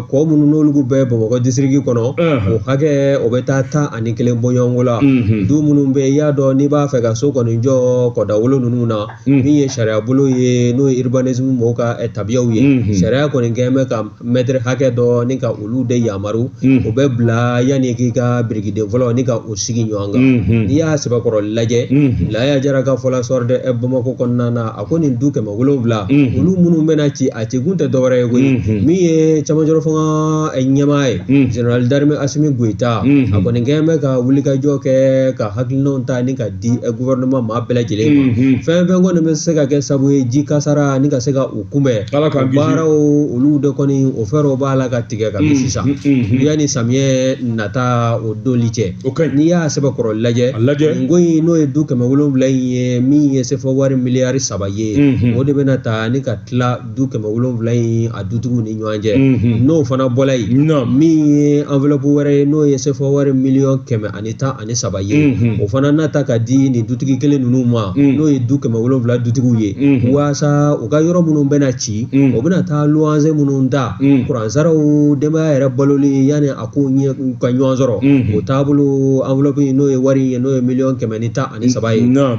kɔ minnu n'olu bɛ Bamakɔ district kɔnɔ, o hakɛ o bɛ taa 11 bɔɲɔgɔnko la. Du minnu bɛ yen, i y'a dɔn n'i b'a fɛ ka so kɔni jɔ kɔdawolo ninnu na, min ye sariya bolo ye, n'o ye urbanisme mɔgɔw ka tabiyaw ye, sariya kɔni kɛn bɛ ka mɛtiri hakɛ dɔ ni ka olu de yamaru, o bɛ bila yanni k'i ka birikiden fɔlɔ ni ka o sigi ɲɔgɔn kan. N'i y'a sɛbɛkɔrɔ lajɛ, Laya Jara ka fɔ la Soir de Bamako kɔnɔna na, a ko nin du 700 olu minnu bɛna ci, a cikun tɛ dɔwɛrɛ ye koyi, min ye camancɛrɔ fanga ɲɛmaa ye, général d'armée Assimi Goïta, a kɔni kɛn bɛ ka wulikajɔ kɛ ka hakilinaw ta ni ka di gouvernement maa bɛɛ lajɛlen ma. Fɛn fɛn kɔni bɛ se ka kɛ sababu ye ji kasara ni ka se ka u kunbɛn, baaraw olu de kɔni o fɛɛrɛw b'a la ka tigɛ ka bi sisan yanni samiyɛ nata o doli cɛ. N'i y'a sɛbɛkɔrɔ lajɛ, nin ko in n'o ye du 700 in ye, min ye CFA wari miliyari 3 ye, o de bɛna ta ni ka tila du 700 in a dutigiw ni ɲɔgɔn cɛ. N'o fana bɔla yen, min ye enveloppe wɛrɛ ye, n'o ye CFA wari miliyɔn 113 ye, o fana na ta ka di nin dutigi kelen ninnu ma, n'o ye du 700 dutigiw ye, waasa u ka yɔrɔ minnu bɛna ci, o bɛna taa luwanse minnu ta, kuransaraw, denbaya yɛrɛ baloli yanni a ko ɲɛ ka ɲɔgɔn sɔrɔ, o taabolo enveloppe n'o ye wari ye, n'o ye miliyɔn 113 ye,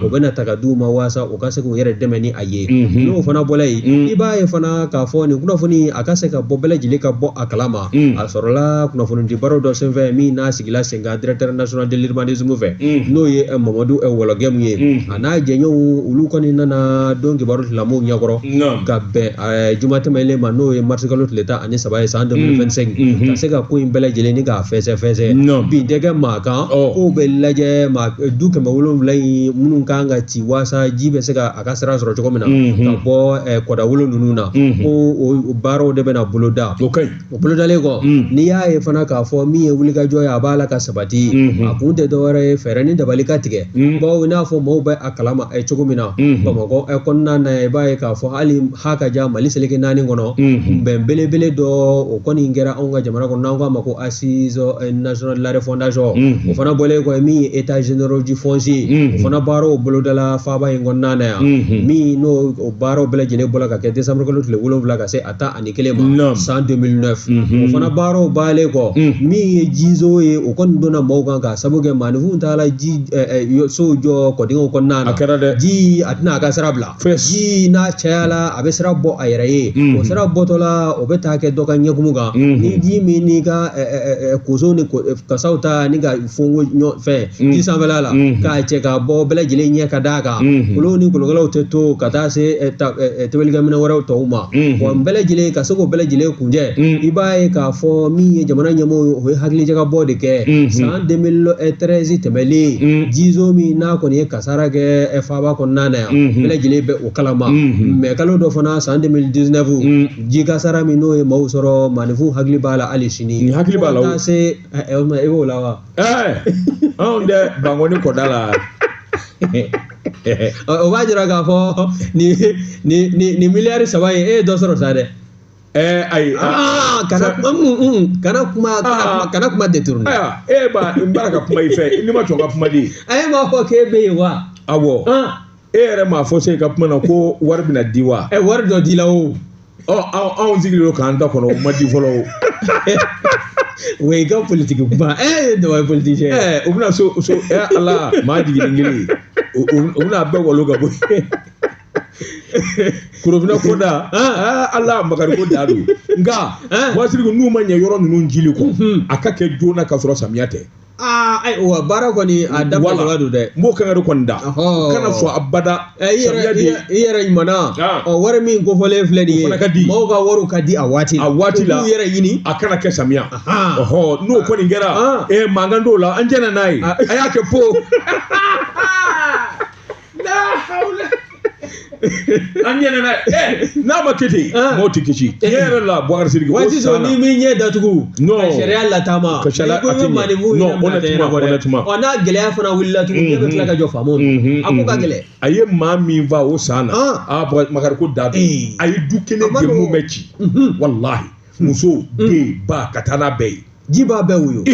o bɛna ta ka d'u ma. ma waasa u ka se k'u yɛrɛ dɛmɛ ni a ye. N'o fana bɔla yen, i b'a ye fana k'a fɔ nin kunnafoni a ka se ka bɔ bɛɛ lajɛlen ka bɔ a kalama. A sɔrɔla kunnafonidi baaraw dɔ senfɛ min n'a sigila sen kan directeur national de l'urbanisme fɛ, n'o ye Mamadu Wɔlɔgɛmu ye. A n'a jɛɲɔgɔnw olu kɔni nana don kibaru tigilamɔgɔw ɲɛkɔrɔ ka bɛn juma tɛmɛnen ma, n'o ye marisikalo tile 13 ye san 2025, ka se ka ko in bɛɛ lajɛlen ni k'a fɛsɛfɛsɛ. Bin tɛ kɛ maa kan, kow bɛ lajɛ maa du 700 in minnu kan ka ci waasa ji bɛ se ka a ka sira sɔrɔ cogo min na ka bɔ kɔdawolo ninnu na, ko o baaraw de bɛna boloda. O bolodalen kɔ, n'i y'a ye fana k'a fɔ min ye wulikajɔ ye a b'a la ka sabati, a kun tɛ dɔwɛrɛ ye fɛɛrɛ ni dabali ka tigɛ, bawo i n'a fɔ maaw bɛ a kalama cogo min na Bamakɔ kɔnɔna na, i b'a ye k'a fɔ hali ha ka ja Mali seleke 4 kɔnɔ, kunbɛn belebele dɔ o kɔni kɛra anw ka jamana kɔnɔ n'an k'a ma ko assise nationale de la refondation. O fana bɔlen kɔ, min ye état généraux du foncier, o fana baaraw bolodala faaba in kɔnɔna na yan, min n'o baaraw bɛɛ lajɛlen bɔra ka kɛ décembre kalo tile 7 ka se a 11 ma san 2009. O fana baaraw baalen kɔ, min ye jizo ye, o kɔni donna maaw kan k'a sababu kɛ maaninfinw taara ji sow jɔ kɔdingɛw kɔnɔna na. A kɛra dɛ. Ji a tɛna a ka sira bila, ji n'a cayala a bɛ sira bɔ a yɛrɛ ye, o sira bɔtɔla o bɛ taa kɛ dɔ ka ɲɛkumu kan. Ni ji min n'i ka koso ni kasaw ta ni ka fongo fɛn ji sanfɛla la k'a cɛ ka bɔ bɛɛ lajɛlen ɲɛ ka d'a kan, olu ni kolokɛlaw tɛ to ka taa se tobilikɛminɛn wɛrɛw tɔw ma. Wa bɛɛ lajɛlen ka se k'o bɛɛ lajɛlen kunjɛ, i b'a ye k'a fɔ min ye jamana ɲɛmɔgɔw ye, o ye hakilijagabɔ de kɛ san 2013 tɛmɛlen, jizo min n'a kɔni ye kasara kɛ faaba kɔnɔna na yan, bɛɛ lajɛlen bɛ o kalama. Mɛ kalo dɔ fana san 2019, ji kasara min n'o ye maaw sɔrɔ, maaninfinw hakili b'a la hali sini. Hakili b'a la o. Se e b'o la wa? Anw tɛ Bankɔni kɔda la. O b'a jira k'a fɔ nin miliyari 3 in e ye dɔ sɔrɔ sa dɛ. Ayi. Kana kuma détourner. Ayiwa, e b'a n b'a ka kuma i fɛ, n'i ma sɔn ka kuma di. A ye m'a fɔ k'e bɛ yen wa? Awɔ. E yɛrɛ m'a fɔ se ka kuma na ko wari bɛna di wa? Wari dɔ di la o. Ɔ, anw sigilen don k'an ta kɔnɔ, o ma di fɔlɔ o. O y'i ka politiki kuma. Dɔ ye politicien. U bɛna so Ala maa jiginni kelen, u bɛna bɛɛ walo ka bɔ yen. Korofina ko da, Ala makari ko da don. Nka Wasiriku n'u ma ɲɛ yɔrɔ ninnu jili kɔ, a ka kɛ joona ka sɔrɔ samiya tɛ. Ayiwa, baara kɔni a daminɛ don dɛ. N b'o kangari kɔni da. Kana sɔn abada. I yɛrɛ ɲumanna. Ɔ, wari min kofɔlen filɛ nin ye, maaw ka wariw ka di a waati la. A waati la. U k'u yɛrɛ ɲini. A kana kɛ samiya. Ɔhɔ, n'o kɔni kɛra, mankan t'o la, an jɛnna n'a ye. A y'a kɛ po. La hawla. An ɲɛna n'a ye. N'a ma kɛ ten, maaw tɛ kisi. Tiɲɛ yɛrɛ la, Boubacar Sidiki. Waati sɔrɔ n'i m'i ɲɛ datugu. Ka sariya lataama. Ka sariya a tɛ ɲɛ. Non, honnêtement. Ɔ, n'a gɛlɛya fana wulila tuguni, e bɛ tila ka jɔ faamaw na. A ko ka gɛlɛn. A ye maa min fa o san na, makari ko da don. A ye du kelen de mun bɛ ci. Walahi, muso, den, ba, ka taa n'a bɛɛ ye. Ji b'a bɛɛ woyo.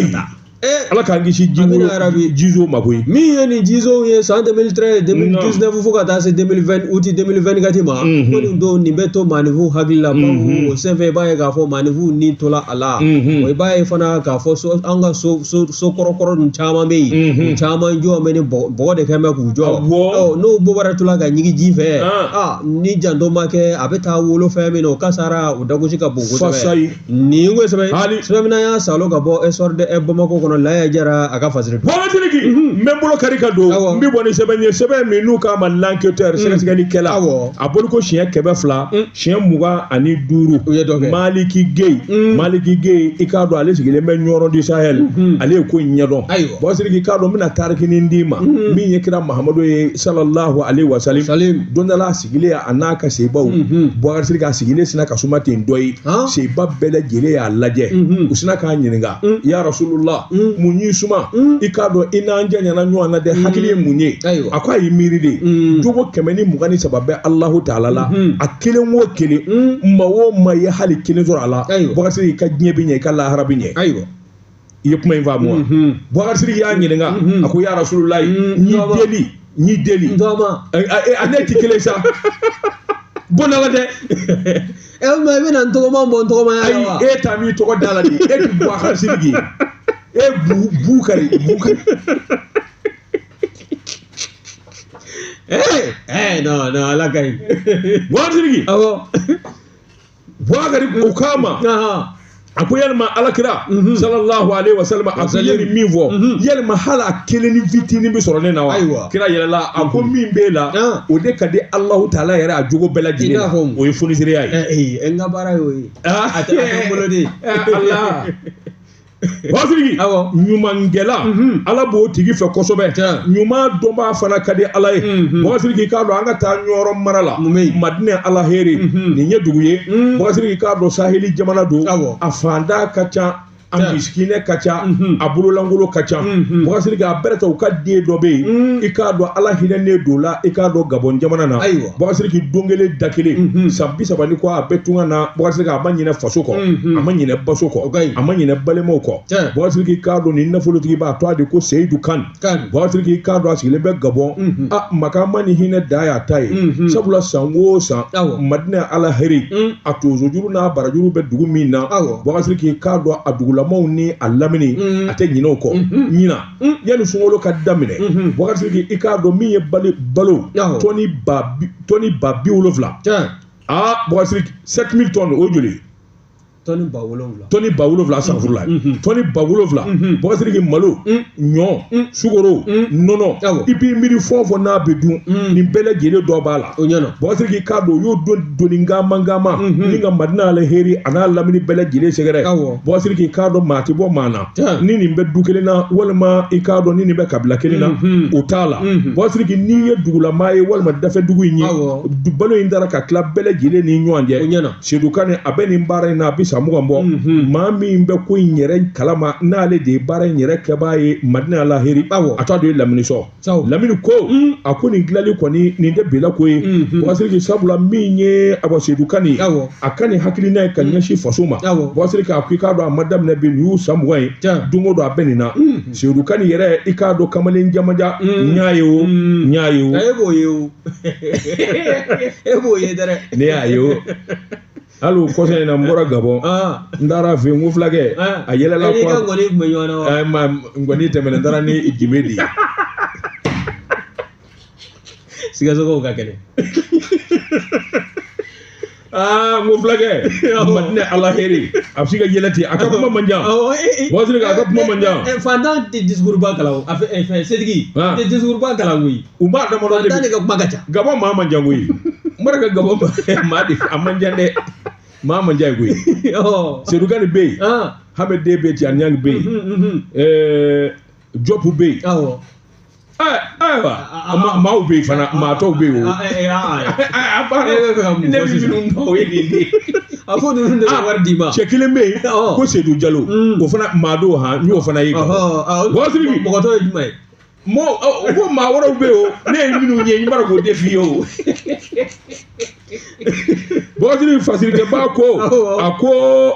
Ala k'an kisi jizo ma koyi. Min ye nin jizow ye san 2013 2019 fo ka taa se 2020 août 2024 ma, ko nin don nin bɛ to maaninfinw hakili la, bawo o senfɛ i b'a ye k'a fɔ maaninfinw ni tola a la. O i b'a ye fana k'a fɔ an ka so kɔrɔkɔrɔ ninnu caman bɛ yen, u caman jɔ bɛ ni bɔgɔ de kɛ bɛ k'u jɔ. N'o bɔra tola ka ɲigin ji fɛ, ni janto ma kɛ a bɛ taa wolo fɛn min na, o kasara o dagosi ka bon kosɛbɛ. Nin ko sɛbɛn sɛbɛn min y'a salo ka bɔ Essor de Bamako kɔnɔ, Laya Jara a ka fasiri. Boubacar Sidiki, n bɛ n bolo kari ka don, n bɛ bɔ ni sɛbɛn ye, sɛbɛn min n'u k'a ma l'enquêteur, sɛgɛsɛgɛlikɛla. A bolo ko siɲɛ 200, siɲɛ 25. U ye dɔ kɛ. Maliki Gueye, Maliki Gueye, i k'a dɔn ale sigilen bɛ Ɲɔrɔ du Sahel, ale ye ko in ɲɛdɔn. Boubacar Sidiki, i k'a dɔn n bɛna tarikinin d'i ma, min ye kira Mahamadu ye sallallahu alaihi wa salim. Don dɔ la a sigilen a n'a ka sebaw, Boubacar Sidiki a sigilen sina ka suma ten dɔ ye, seba bɛɛ lajɛlen y'a lajɛ, u sina k'a ɲininka, ya Rasulullah, mun y'i suma? I k'a dɔn i n'an janyana ɲɔgɔn na dɛ, hakili ye mun ye? A ko a y'i miiri de, jogo 123 bɛ Alahu taala la, a kelen o kelen, maa o maa ye hali kelen sɔrɔ a la, Boubacar Sidiki, i ka diɲɛ bɛ ɲɛ, i ka lahara bɛ ɲɛ. Ayiwa, i ye kuma in faamu wa? Boubacar Sidiki y'a ɲininka, a ko ya Rasulullah, n y'i deli, n y'i deli. A ne ti kelen sa. Bɔnna la dɛ. E ma i bɛna n tɔgɔma bɔ n tɔgɔma ya la wa? Ayi, e ta m'i tɔgɔ da la de, e ti Boubacar Sidiki ye. E Bukari, Bukari. Eh, non, non, Ala ka ɲi. Bubakari Sidiki. Awɔ. Bubakari o k'a ma, a ko yalima alakira sallallahu alaihi wa sallam, a ko i ye nin min fɔ, yalima hali a kelen ni fitinin bɛ sɔrɔ ne na wa? Ayiwa. Kira yɛlɛla, a ko min b'e la, o de ka di Alahu taala yɛrɛ a jogo bɛɛ lajɛlen na, o ye fonisireya ye. N ka baara y'o ye. A tɛ n bolo de. Ala. Bubakari Sidiki, ɲumankɛla, Ala b'o tigi fɛ kosɛbɛ. Ɲuman dɔnbaa fana ka di Ala ye. Bubakari Sidiki, k'a dɔn an ka taa Ɲɔrɔ mara la, Madinɛ Alaheri, nin ye dugu ye. Bubakari Sidiki, k'a dɔn saheli jamana don, a fanda ka ca, a misikinɛ ka ca, a bololankolo ka ca. Bubakari Sidiki, a bɛrɛ ta u ka den dɔ bɛ yen, i k'a dɔn Ala hinɛnen don la, i k'a dɔn Gabɔn jamana na. Bubakari Sidiki, don kelen da kelen, san 30 ni kɔ a bɛ tunga na. Bubakari Sidiki, a ma ɲinɛ faso kɔ, a ma ɲinɛ baso kɔ, a ma ɲinɛ balimaw kɔ. Bubakari Sidiki, k'a dɔn nin nafolotigi b'a tɔgɔ de ko Seyidu Kan. Bubakari Sidiki, k'a dɔn a sigilen bɛ Gabɔn. A makama ni hinɛ dan y'a ta ye, sabula san o san Madinɛ Alaheri, a tonsojuru n'a barajuru bɛ dugu min na. Bubakari Sidiki, k'a dɔn a dugulamaw ni a lamini, a tɛ ɲinɛ o kɔ. Ɲina yanni sunkalo ka daminɛ, Bubakari Sidiki, i k'a dɔn min ye balo tɔni ba 70. Aa, Bubakari Sidiki, 7000 tonnes, o ye joli ye? Tɔni 7000. Tɔni 7000, sanfurula. Tɔni 7000. Bubakari Sidiki, malo, ɲɔ, sukoro, nɔnɔ, i b'i miiri fɛn o fɛn n'a bɛ dun, nin bɛɛ lajɛlen dɔ b'a la. O ɲɛna. Bubakari Sidiki, k'a dɔn u y'o don doni gama gama ni ka Madinɛ Alaheri a n'a lamini bɛɛ lajɛlen sɛgɛrɛ. Bubakari Sidiki, k'a dɔn maa tɛ bɔ maa na, ni nin bɛ du kelen na, walima i k'a dɔn ni nin bɛ kabila kelen na, o t'a la. Bubakari Sidiki, n'i ye dugulamaa ye walima dafɛ dugu in ye, balo in taara ka tila bɛɛ lajɛlen ni ɲɔgɔn cɛ. O ɲɛna. Seyidu Kane, a bɛ nin baara in na, a bɛ san 20 bɔ. Maa min bɛ ko in yɛrɛ kalama, n'ale de ye baara in yɛrɛ kɛbaa ye Madinɛ Alaheri, a t'a dɔn ye Lamini sɔn. Lamini ko a ko nin tilali kɔni, nin tɛ bila ko ye. Bubakari Sidiki, sabula min ye awa Seyidu Kane ye, a ka nin hakilina ye ka ɲɛsin faso ma. Bubakari Sidiki, a ko i k'a dɔn a ma daminɛ bi, nin y'u san 20 ye, don o don a bɛ nin na. Seyidu Kane yɛrɛ, i k'a dɔn kamalen jamaja, n y'a ye o, n y'a ye o. E b'o ye o. E b'o ye dɛ. Ne y'a ye o. Hali o kɔsɔn in na, n bɔra Gabɔn, n taara fɛ yen, n ko fulakɛ, a yɛlɛla. E n'i ka ngɔni tun bɛ ɲɔgɔn na wa? Ma ngɔni tɛmɛna, n taara ni jime de ye. Sikasokaw ka kɛnɛ. Aa, n ko fulakɛ, Madinɛ Alaheri, a bɛ se ka yɛlɛ ten, a ka kuma man jan. Bubakari Sidiki, a ka kuma man jan. Fantan tɛ discours ba kalan o, a fɛn setigi tɛ discours ba kalan koyi. U b'a damadɔ de. Fantan de ka kuma ka ca. Gabɔn maa man jan koyi. N bɔra ka Gabɔn maa de, a man jan dɛ. Maa man jan ye koyi. Seyidu Kane bɛ yen, Hamɛ den bɛ yen, Tiɲani Ɲangi bɛ yen, Jɔpu bɛ yen. Ayiwa, maaw bɛ yen fana, maa tɔw bɛ yen o. A banna, ne bɛ minnu dɔn o ye nin de ye. A ko ninnu de bɛ wari d'i ma. Cɛ kelen bɛ yen ko Seyidu Jalo, o fana maa don han, n y'o fana ye. Bubakari Sidiki, mɔgɔ tɔ ye jumɛn ye? Mɔ ko maa wɛrɛw bɛ yen o, ne ye minnu ye, n b'a dɔn k'o de f'i ye o. Bubakari Sidiki, fasirikɛba ko a ko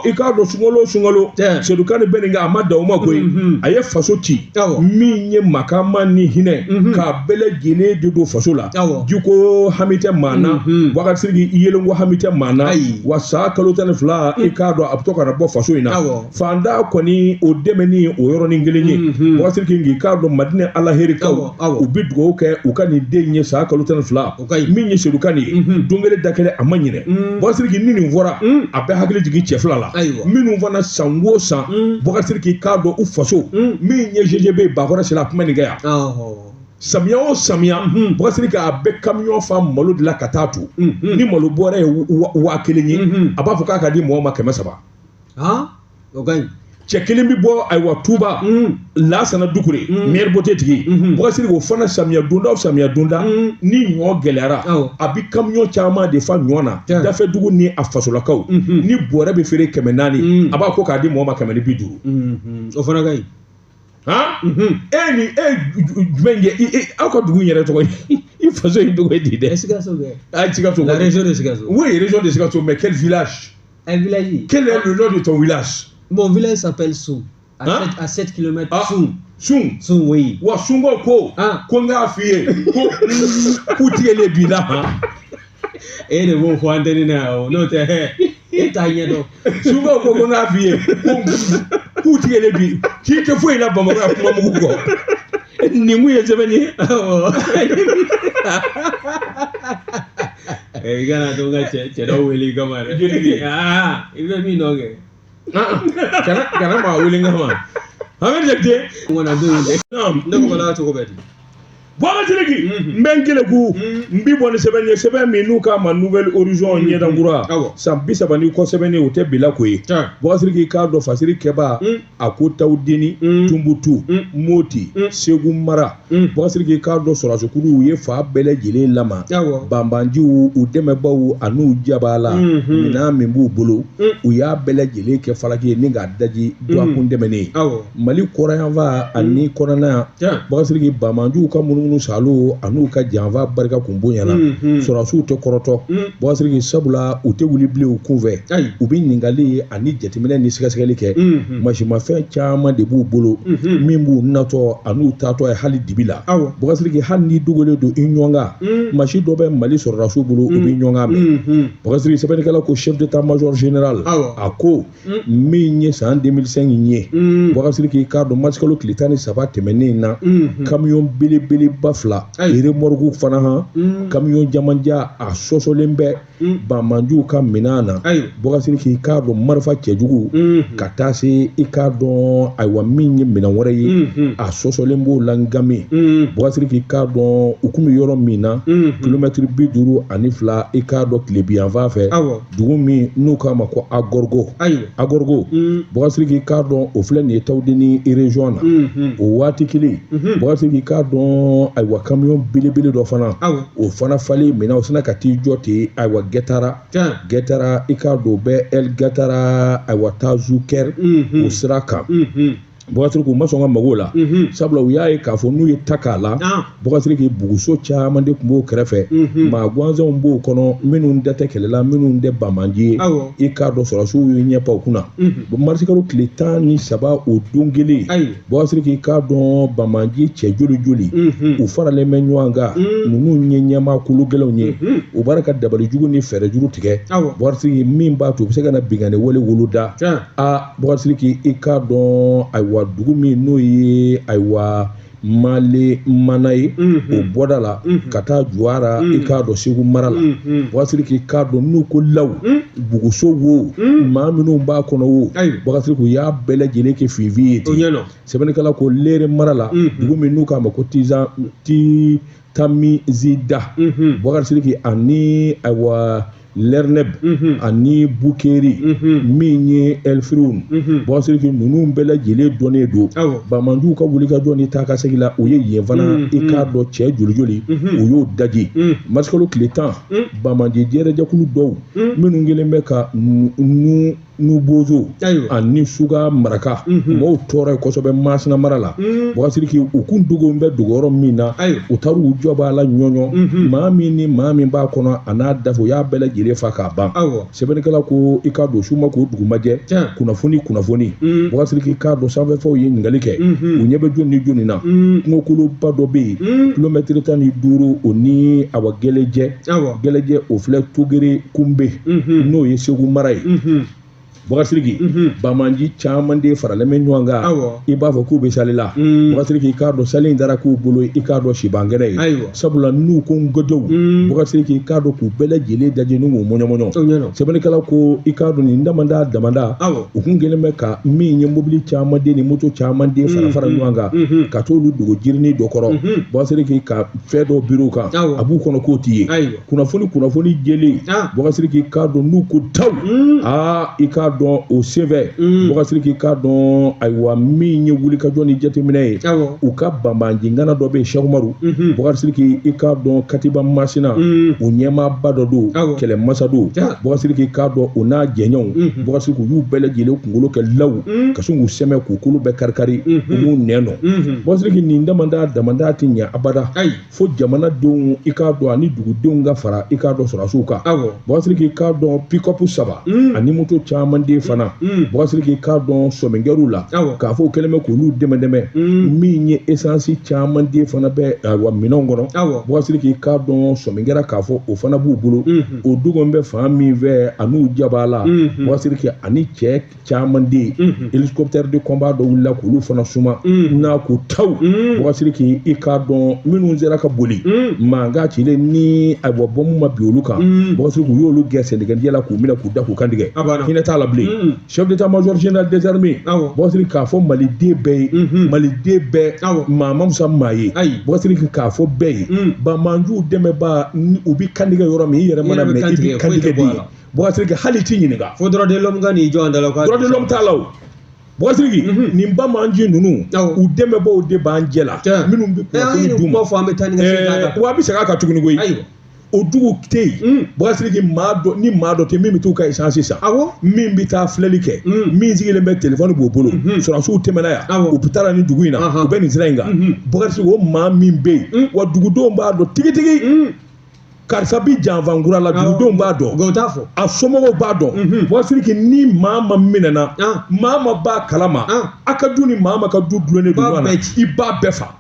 i k'a dɔn sunkalo o sunkalo, Seyidu Kane bɛ nin kɛ, a ma dan o ma koyi. A ye faso ci min ye makama ni hinɛ k'a bɛɛ lajɛlen de don faso la. Jiko hami tɛ maa na, Bubakari Sidiki, yelenko hami tɛ maa na. Wa san kalo 12, i k'a dɔn a bɛ to ka na bɔ faso in na. Fanda kɔni o dɛmɛni o yɔrɔnin kelen ye. Bubakari Sidiki, k'i k'a dɔn Madinɛ Alaherikaw, u bɛ dugawu kɛ u ka nin den ye san kalo 12, min ye Seyidu Kane ye, don kelen da kelen a ma ɲinɛ. Bubakari Sidiki, ni nin fɔra, a bɛ hakili jigin cɛ fila la, minnu fana san o san, Bubakari Sidiki, k'a dɔn u faso min ye GGB Bakɔrɔ sera, a kuma nin kɛ yan. Samiya o samiya, Bubakari Sidiki, a bɛ kamiyɔn fa malo de la ka taa to. Ni malo bɔra ye 1000 ye, a b'a fɔ k'a ka di mɔgɔw ma 300. O ka ɲi. Cɛ kelen bɛ bɔ ayiwa Tuba, Lasana Dukure, maire bote tigi. Bubakari Sidiki, o fana samiya donda o samiya donda, ni ɲɔ gɛlɛyara, a bɛ kamiyɔn caman de fa ɲɔ na, dafɛ dugu ni a fasolakaw. Ni bɔrɛ bɛ feere 400, a b'a ko k'a di mɔgɔ ma 150. O fana ka ɲi. Han, e ni e jumɛn kɛ, aw ka dugu in yɛrɛ tɔgɔ ye, i faso in tɔgɔ ye di dɛ? Sikaso kɛ. Ah, Sikaso. La région de Sikaso. Oui, région de Sikaso, mais quel village? Un village. Quel est le nom de ton village? Mon village s'appelle Soum. À 7 km. Soum. Soum. Soum, oui. Wa Soumba ko. Ko n k'a f'i ye ko k'u tigɛlen b'i la han. E de b'o fɔ antenne na yan o, n'o tɛ e t'a ɲɛdɔn. Sunbaw ko ko n k'a f'i ye ko k'u tigɛlen bi k'i tɛ foyi la Bamakɔ yan kuma mugu kɔ. Nin kun ye sɛbɛnni ye. Awɔ. I kana to n ka cɛ dɔw wele i kama dɛ. Joli? Aa, i bɛ min dɔn kɛ. Kana maa wele n kama. Hamɛdi Jakite. N kɔni don in dɛ. Naam. Ne ko la cogo bɛ di? Bɔka Sidiki, n bɛ n keleku, n bi bɔ ni sɛbɛn ye, sɛbɛn min n'u k'a ma Nouvel Horizon, ɲɛdankura, san 30 ni kɔ sɛbɛnni, o tɛ bila ko ye. Bɔka Sidiki, k'a dɔn fasiri kɛba a ko Tawudeni, Tunbutu, Moti, Segu mara. Bɔka Sidiki, k'a dɔn sɔrɔdasikuluw ye fa bɛɛ lajɛlen lama, banbanjiw, u dɛmɛbaw an'u jaba la, minɛn min b'u bolo, u y'a bɛɛ lajɛlen kɛ falaki ye ni k'a daji dɔgɔkun tɛmɛnen. Mali kɔrɔnyanfan ani kɔnɔna, Bɔka Sidiki, banbanjiw ka munumunu salo an'u ka janfa barika kun bonyana. Sɔrɔdasiw tɛ kɔrɔtɔ, Bɔka Sidiki, sabula u tɛ wuli bilen u kunfɛ. U bɛ ɲininkali ani jateminɛ ni sɛgɛsɛgɛli kɛ. Masimafɛn caman de b'u bolo min b'u natɔ an'u taatɔ ye hali dibi la. Bɔka Sidiki, hali n'i dogolen don i ɲɔgɔn kan, masi dɔ bɛ Mali sɔrɔdasiw bolo, u b'i ɲɔgɔn kan mɛn. Bɔka Sidiki, sɛbɛnnikɛla ko chef d'état-major général, a ko min ye san 2005 ye, Bɔka Sidiki, k'a dɔn marisikalo tile 13 tɛmɛnen na, kamiyɔn belebeleba fila, remorque fana, han, kamiyɔn jamanjan, a sɔsɔlen bɛ banbanjiw ka minɛn na. Bɔka Sidiki, k'a dɔn marifa cɛjugu ka taa se, i k'a dɔn, ayiwa, min ye minɛn wɛrɛ ye, a sɔsɔlen b'o la ngami. Bɔka Sidiki, k'a dɔn u kun bɛ yɔrɔ min na, kilomɛtiri 52, i k'a dɔn tilebinyanfan fɛ, dugu min n'u k'a ma ko Agorgo. Agorgo, Bɔka Sidiki, k'a dɔn o filɛ nin ye Tawudeni région na. O waati kelen, Bɔka Sidiki, k'a dɔn, ayiwa, kamiyɔn belebele dɔ fana, o fana falen minɛn, o sina ka t'i jɔ ten, ayiwa, Gɛtara. Gɛtara, i k'a dɔn o bɛ El Gɛtara, ayiwa, Tazukɛr o sira kan. Bɔka Sidiki, u ma sɔn ka mago la, sabula u y'a ye k'a fɔ n'u ye ta k'a la, Bɔka Sidiki, buguso caman de tun b'o kɛrɛfɛ, maa gansanw b'o kɔnɔ minnu da tɛ kɛlɛ la, minnu tɛ banbanji ye. I k'a dɔn sɔrɔdasiw y'u ɲɛ pan u kunna. Marisikalo tile 13, o don kelen, Bɔka Sidiki, k'a dɔn banbanji cɛ joli joli u faralen bɛ ɲɔgɔn kan, ninnu ye ɲɛmaa kolo gɛlɛnw ye, u b'a ka dabalijugu ni fɛɛrɛjuru tigɛ, Bɔka Sidiki, min b'a to u bɛ se ka na binkanni wale woloda. A Bɔka Sidiki, i k'a dɔn, ayiwa, dugu min n'o ye, ayiwa, Male mana ye, o bɔda la ka taa Juwara, i k'a dɔn Segu mara la. Bɔka Sidiki, k'a dɔn n'u ko law buguso wo, maa minnu b'a kɔnɔ wo, Bɔka Sidiki, u y'a bɛɛ lajɛlen kɛ finfin ye ten. Sɛbɛnnikɛla ko Lere mara la, dugu min n'u k'a ma ko Tizan ti Tamizida, Bɔka Sidiki, ani ayiwa Lɛrnɛb ani Bukeri, min ye Elfirun, Bɔka Sidiki, ninnu bɛɛ lajɛlen dɔnnen don banbanjiw ka wulikajɔ ni taa ka segin la. U ye yen fana, i k'a dɔn cɛ joli joli u y'o daji. Marisikalo tile 10, banbanji jɛrɛjɛkulu dɔw minnu kɛlen bɛ ka nu Nubozo ani Suga Maraka mɔgɔw tɔɔrɔ ye kosɛbɛ Masina mara la, Bɔka Sidiki, u kun dogo bɛ dogo yɔrɔ min na, u taar'u jɔ b'a la ɲɔɲɔ, maa min ni maa min b'a kɔnɔ a n'a dafe, u y'a bɛɛ lajɛlen fa k'a ban. Sɛbɛnnikɛla ko i k'a dɔn su ma k'o dugumajɛ, kunnafoni kunnafoni, Bɔka Sidiki, k'a dɔn sanfɛfɛnw ye ɲininkali kɛ, u ɲɛ bɛ jɔn ni jɔnni na. Kungokoloba dɔ bɛ yen, kilomɛtiri 15 o ni awa Gɛlɛjɛ. Gɛlɛjɛ, o filɛ Togere Kunbe, n'o ye Segu mara ye. Bɔka Sidiki, banbanji caman de faralen bɛ ɲɔgɔn kan, i b'a fɔ k'u bɛ sali la. Bɔka Sidiki, i k'a dɔn sali in dara k'u bolo, i k'a dɔn sibankɛnɛ ye, sabula n'u ko ngɔjɔw, Bɔka Sidiki, i k'a dɔn k'u bɛɛ lajɛlen daji ni k'u mɔɲɔmɔɲɔ. Sɛbɛnnikɛla ko i k'a dɔn nin damada damada, u kun kɛlen bɛ ka min ye mobili caman den ni moto caman den fara fara ɲɔgɔn kan ka t'olu dogo jirinin dɔ kɔrɔ. Bɔka Sidiki, ka fɛn dɔ biri u kan, a b'u kɔnɔ k'o t'i ye. Kunnafoni kunnafoni jɛlen, Bɔka Sidiki, k'a dɔn n'u ko taw, aa, i k'a dɔn o senfɛ, Bɔka Sidiki, k'a dɔn, ayiwa, min ye wulikajɔ ni jateminɛ ye, u ka banbanjingana dɔ bɛ yen, Sɛkumaru, Bɔka Sidiki, i k'a dɔn Katiba Masina, o ɲɛmaaba dɔ don, kɛlɛmasa don. Bɔka Sidiki, k'a dɔn o n'a jɛɲɔgɔnw, Bɔka Sidiki, u y'u bɛɛ lajɛlen kunkolo kɛ law ka sin k'u sɛmɛ k'u kolo bɛɛ kari-kari, u m'u nɛn nɔ. Bɔka Sidiki, nin damada damada tɛ ɲɛ abada fo jamanadenw, i k'a dɔn, ani dugudenw ka fara, i k'a dɔn sɔrɔdasiw kan. Bɔka Sidiki, k'a dɔn pick-up saba ani moto caman den fana Boubacar Sidiki k'a dɔn sɔmingɛr'u la k'a fɔ u kɛlen bɛ k'olu dɛmɛ dɛmɛ min ye esansi caman den fana bɛ ayiwa minɛnw kɔnɔ Boubacar Sidiki k'a dɔn sɔmingɛra k'a fɔ o fana b'u bolo o dogon bɛ fan min fɛ an'u jaba la Boubacar Sidiki ani cɛ caman den hélicoptère de combat dɔ wulila k'olu fana suma n'a ko taw Boubacar Sidiki i k'a dɔn minnu sera ka boli mankan cilen ni ayiwa bɔnbu ma bin olu kan Boubacar Sidiki u y'olu gɛn sɛnɛkɛnjɛ la k'u minɛ k'u da k'u kantigɛ hinɛ t'a la bilen chef d'état-major général des armées Boubacar Sidiki k'a fɔ maliden bɛɛ ye maliden bɛɛ maa ma fisa maa ye Boubacar Sidiki k'a fɔ bɛɛ ye banbaanciw dɛmɛbaa u bɛ kantigɛ yɔrɔ min i yɛrɛ mana minɛ i bɛ kantigɛ di Boubacar Sidiki hali t'i ɲininka fo droit de l'homme ka n'i jɔ an da la droit de l'homme t'a la o Boubacar Sidiki nin banbaanci ninnu u dɛmɛbaaw de b'an jɛ la minnu bɛ kunnafoni d'u ma fɔ an bɛ taa ni ka segin a kan wa a bɛ segin a kan tuguni koyi o dugu tɛ yen Boubacar Sidiki maa dɔ ni maa dɔ tɛ min bɛ t'u ka essence san min bɛ taa filɛli kɛ min sigilen bɛ telefɔni b'o bolo sɔrɔdasiw tɛmɛna yan u bɛ taa nin dugu in na u bɛ nin sira in kan Boubacar Sidiki o maa min bɛ yen wa dugudenw b'a dɔn tigitigi karisa bi janfankura la dugudenw b'a dɔn a somɔgɔw b'a dɔn Boubacar Sidiki ni maa ma minɛna maa ma b'a kalama a ka du ni maa ma ka du dulonnen don ɲɔgɔn na i b'a bɛɛ fa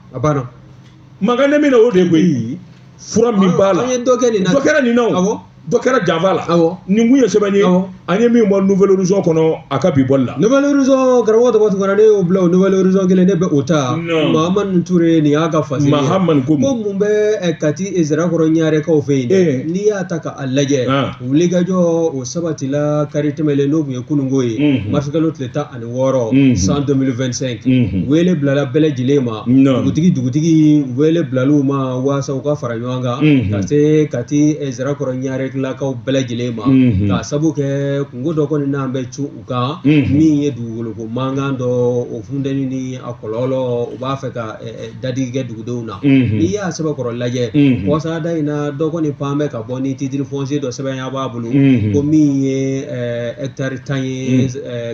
mankan ne min na o de ye koyi fura min b'a la dɔ kɛra nin na o dɔ kɛra janfa la nin kun ye sɛbɛn ye an ye min bɔ Nouvel Horizon kɔnɔ a ka bi bɔli la Nouvel Horizon karamɔgɔ Daba Tunkara ne y'o bila o Nouvel Horizon kelen ne bɛ o ta Mahamani Ture nin y'a ka fasiri ye Mahamani ko mun bɛ Kati Sirakɔrɔ Ɲarekaw fɛ yen n'i y'a ta k'a lajɛ wulikajɔ o sabatila kari tɛmɛlen n'o tun ye kununko ye marisikalo tile 16 san 2025 wele bilala bɛɛ lajɛlen ma dugutigi wele bilal'u ma waasa u ka fara ɲɔgɔn kan ka se Kati Sirakɔrɔ Ɲarelakaw bɛɛ lajɛlen ma k'a sabu kɛ kunko dɔ kɔni n'an bɛ cun u kan min ye dugukoloko mankan dɔ o funteni ni a kɔlɔlɔ u b'a fɛ ka dadigi kɛ dugudenw na n'i y'a sɛbɛnkɔrɔ lajɛ kɔsada in na dɔ kɔni pan bɛ ka bɔ ni titre foncier dɔ sɛbɛnya b'a bolo ko min ye hectare 10 ye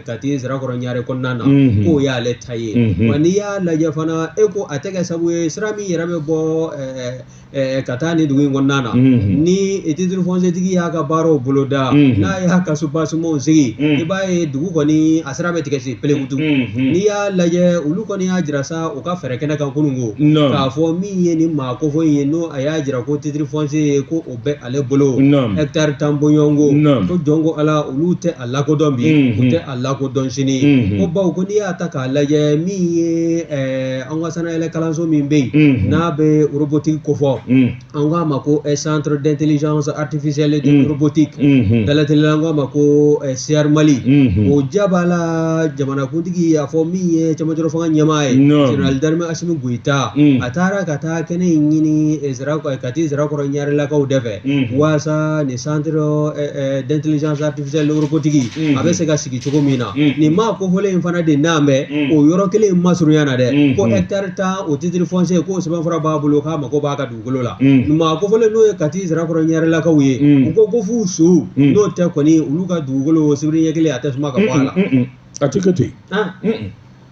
Kati Sirakɔrɔ Ɲare kɔnɔna na k'o y'ale ta ye wa n'i y'a lajɛ fana e ko a tɛ kɛ sabu ye sira min yɛrɛ bɛ bɔ ka taa ni dugu in kɔnɔna na ni titre foncier tigi y'a ka baaraw boloda n'a y'a ka soubassement sigi i b'a ye dugu kɔni a sira bɛ tigɛ si pelekutu n'i y'a lajɛ olu kɔni y'a jira sa u ka fɛɛrɛ kɛnɛ kan kununko k'a fɔ min ye nin maa kofɔ in ye n'o a y'a jira ko titre foncier ye ko o bɛ ale bolo hectare 10 bɔɲɔgɔnko ko jɔn ko ala olu tɛ a lakodɔn bi u tɛ a lakodɔn sini ko bawo ko n'i y'a ta k'a lajɛ min ye an ka sanayɛlɛ kalanso min bɛ yen n'a bɛ robotique kofɔ an k'a ma ko centre d'intelligence artificielle et de robotique dalateliya an k'a ma ko CIAR Mali o jaba la jamanakuntigi a fɔ min ye cɛmancɛrɔ fanga ɲɛmaa ye général d'armée Assimi Goïta a taara ka taa kɛnɛ in ɲini Kati Sirakɔrɔ Ɲarelakaw de fɛ waasa ni centre d'intelligence artificielle robotique a bɛ se ka sigi cogo min na nin maa kofɔlen in fana de n'an bɛ o yɔrɔ kelen in masurunya na dɛ ko hectare 10 o titre foncier k'o sɛbɛnfura b'a bolo k'a mako b'a ka dugukolo la maa kofɔlen n'o ye Kati Sirakɔrɔ Ɲarelakaw ye u ko ko f'u su n'o tɛ kɔni olu ka dugukolo sibiri ɲɛ kelen a tɛ suma ka bɔ a la a tɛ kɛ ten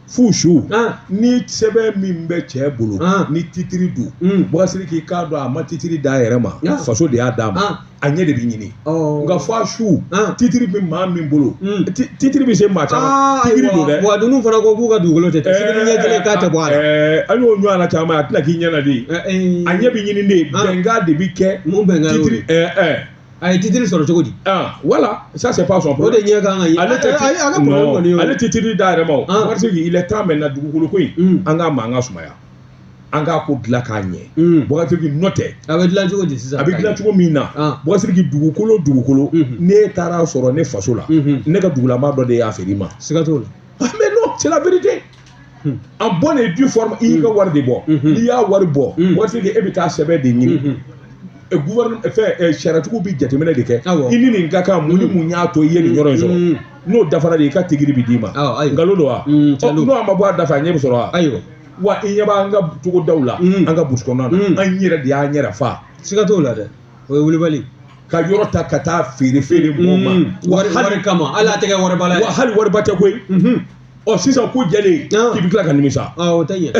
f'u su ni sɛbɛn min bɛ cɛ bolo ni titiri don Boubacar Sidiki k'a dɔn a ma titiri d'a yɛrɛ ma faso de y'a d'a ma a ɲɛ de bɛ ɲini nka fo a su titiri bɛ maa min bolo titiri bɛ se maa caman titiri don dɛ wa ninnu fana ko k'u ka dugukolo tɛ sibiri ɲɛ kelen k'a tɛ bɔ a la an y'o ɲɔgɔn na caman a tɛna k'i ɲɛna de a ɲɛ bɛ ɲini de bɛnkan de bɛ kɛ mun bɛnkan y'o ye a ye titiri sɔrɔ cogo di voilà ça c'est pas son problème o de ɲɛ kan ka ye ale tɛ a ka problème kɔni ye ale tɛ titiri d'a yɛrɛ ma o parce que il est temps maintenant dugukolo ko in an k'a mankan sumaya an k'a ko dilan k'a ɲɛ Boubacar Sidiki n'o tɛ a bɛ dilan cogo di sisan a bɛ dilan cogo min na Boubacar Sidiki dugukolo n'e taara sɔrɔ ne faso la ne ka dugulama dɔ de y'a feere i ma siga t'o la mais non c'est la vérité en bonne et due forme i y'i ka wari de bɔ n'i y'a wari bɔ Boubacar Sidiki e bɛ taa sɛbɛn de ɲini gouvernement fɛn sariyatigiw bɛ jateminɛ de kɛ i ni nin ka kan mun ni mun y'a to i ye nin yɔrɔ in sɔrɔ n'o dafara de i ka tigiri bɛ d'i ma nkalon don wa n'o a ma bɔ a da fɛ a ɲɛ bɛ sɔrɔ wa wa i ɲɛ b'an ka togodaw la an ka burusi kɔnɔna na an yɛrɛ de y'an yɛrɛ fa siga t'o la dɛ o ye wulibali ka yɔrɔ ta ka taa feere mɔgɔw ma wari kama hali a tɛ kɛ wariba la wa hali wariba tɛ koyi. Ɔ sisan ko jɛlen k'i bɛ tila ka nimisa. O tɛ ɲɛ.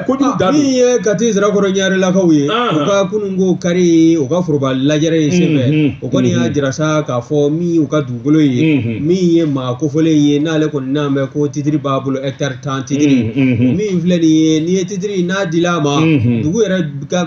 Kojugu dan don. Min ye Kati Sirakɔrɔ Ɲarelakaw ye, u ka kununko kari u ka foroba lajɛrɛ in senfɛ, o kɔni y'a jira sa k'a fɔ min y'u ka dugukolo ye, min ye maa kofɔlen ye, n'ale kɔni n'a mɛn ko titiri b'a bolo hectare 10 titiri, min filɛ nin ye, n'i ye titiri n'a dil'a ma, dugu yɛrɛ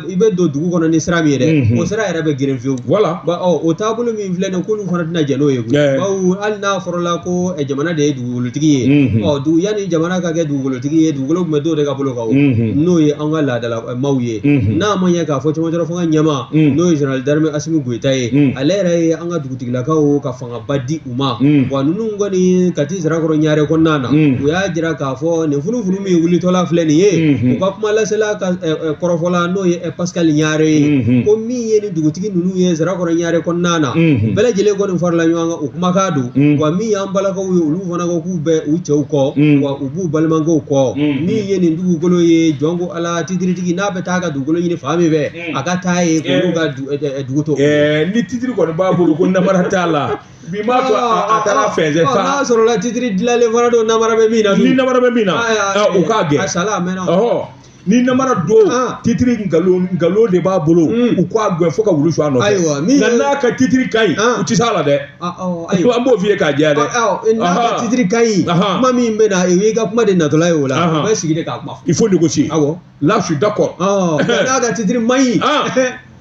i bɛ don dugu kɔnɔ ni sira min ye dɛ, o sira yɛrɛ bɛ geren fiyewu. Voilà. O taabolo min filɛ nin ye, k'olu fana tɛna jɛn n'o ye koyi. Bawo hali n'a fɔra ko jamana de ye dugukolotigi ye, ɔ yanni jamana ka kɛ dugukolotigi ye, dugukolo tun bɛ dɔw de ka bolo kan o, n'o ye an ka laadala maaw ye. N'a ma ɲɛ k'a fɔ cɛmancɛla fanga ɲɛmaa, n'o ye général d'armée Asimi Goyita ye, ale yɛrɛ ye an ka dugutigilakaw ka fangaba di u ma. Wa ninnu kɔni Kati Sirakɔrɔ Ɲare kɔnɔna na, u y'a jira k'a fɔ nin funufunu min wulitɔla filɛ nin ye, u ka kuma lasela ka kɔrɔfɔla n'o ye Pascal Ɲare ye, ko min ye ni dugutigi ninnu ye Sirakɔrɔ Ɲare kɔnɔna na, bɛɛ lajɛlen kɔni farala ɲɔgɔn kan, u kumakan don. Wa min y'an balakaw ye, olu fana ko k'u bɛ u cɛw kɔ, wa u b'u balimakɛw kɔ. Min ye nin dugukolo ye, jɔn ko Ala, titiritigi n'a bɛ taa ka dugukolo ɲini fan min fɛ, a ka taa ye k'olu ka dugu to. Ni titiri kɔni b'a bolo ko namara t'a la, bi m'a to a taara fɛnsɛ sa. N'a sɔrɔla titiri dilanlen fana don, namara bɛ min na. Ni namara bɛ min na, u k'a gɛn. A sala a mɛnna. Ni namara don, titiri nkalon de b'a bolo, u k'a gɛn fo ka wulu su a nɔfɛ. Ayiwa, nka n'a ka titiri ka ɲi, u tɛ s'a la dɛ. Ayiwa, an b'o f'i ye k'a jɛya dɛ. N'a ka titiri ka ɲi, kuma min bɛ na, o y'i ka kuma de natɔla ye o la, u bɛ sigi de k'a kuma fɔ. Il faut négocier. Awɔ. Là, je suis d'accord. N'a ka titiri man ɲi,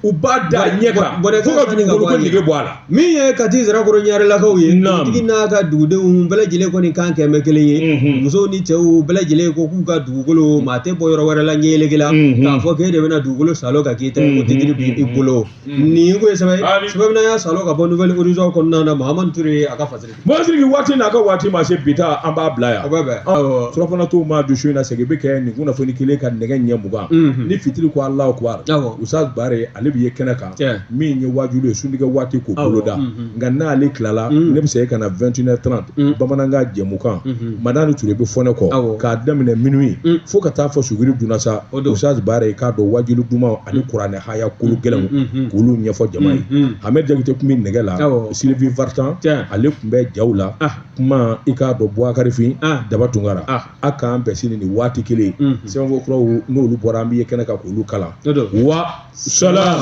u b'a da ɲɛ kan fo ka dugukolo ko nege bɔ a la. Min ye Kati Sirakɔrɔ Ɲarelakaw ye, dugutigi n'a ka dugudenw bɛɛ lajɛlen kɔni kan kɛmɛ kelen ye, musow ni cɛw bɛɛ lajɛlen ko k'u ka dugukolo, maa tɛ bɔ yɔrɔ wɛrɛ la ɲɛyeleke la k'a fɔ k'e de bɛna dugukolo salo ka k'i ta ye, ko titiri b'i bolo. Nin ko ye sɛbɛn sɛbɛn y'a salo ka bɔ Nouvelle Horizon kɔnɔna na, Mahamadu Ture a ka fasiri. Mɔsiriki waati n'a ka waati ma se bi ta, an b'a bila yan. O bɛ bɛn. Surafana t'o ma dusu in na, segin bɛ kɛ nin kunnafoni kelen ka nɛgɛ ɲɛ 20. Ni fitiri ko Alahu akubar. Usaz Bare ale bɛ ye kɛnɛ kan, min ye waajuli ye suntigɛ waati k'o bolo da. Nka n'ale tilala, ne bɛ segin ka na 21h30 bamanankan jɛmukan. Madani Ture bɛ fɔ ne kɔ k'a daminɛ minuit fo ka taa fɔ suguri dunna sa. Usaz Bare k'a dɔn waajuli dumanw ani kuranɛ haya kolo gɛlɛnw k'olu ɲɛfɔ jama ye. Ahmed Jakite tun bɛ nɛgɛ la, Sylvie Vartan ale tun bɛ jaw la, kuma i k'a dɔn Buwakarifin Daba Tunkara. A k'an bɛn sini nin waati kelen, sɛbɛnfɔ kuraw n'olu bɔra, an bɛ ye kɛnɛ kan k'olu kalan. Wa salam.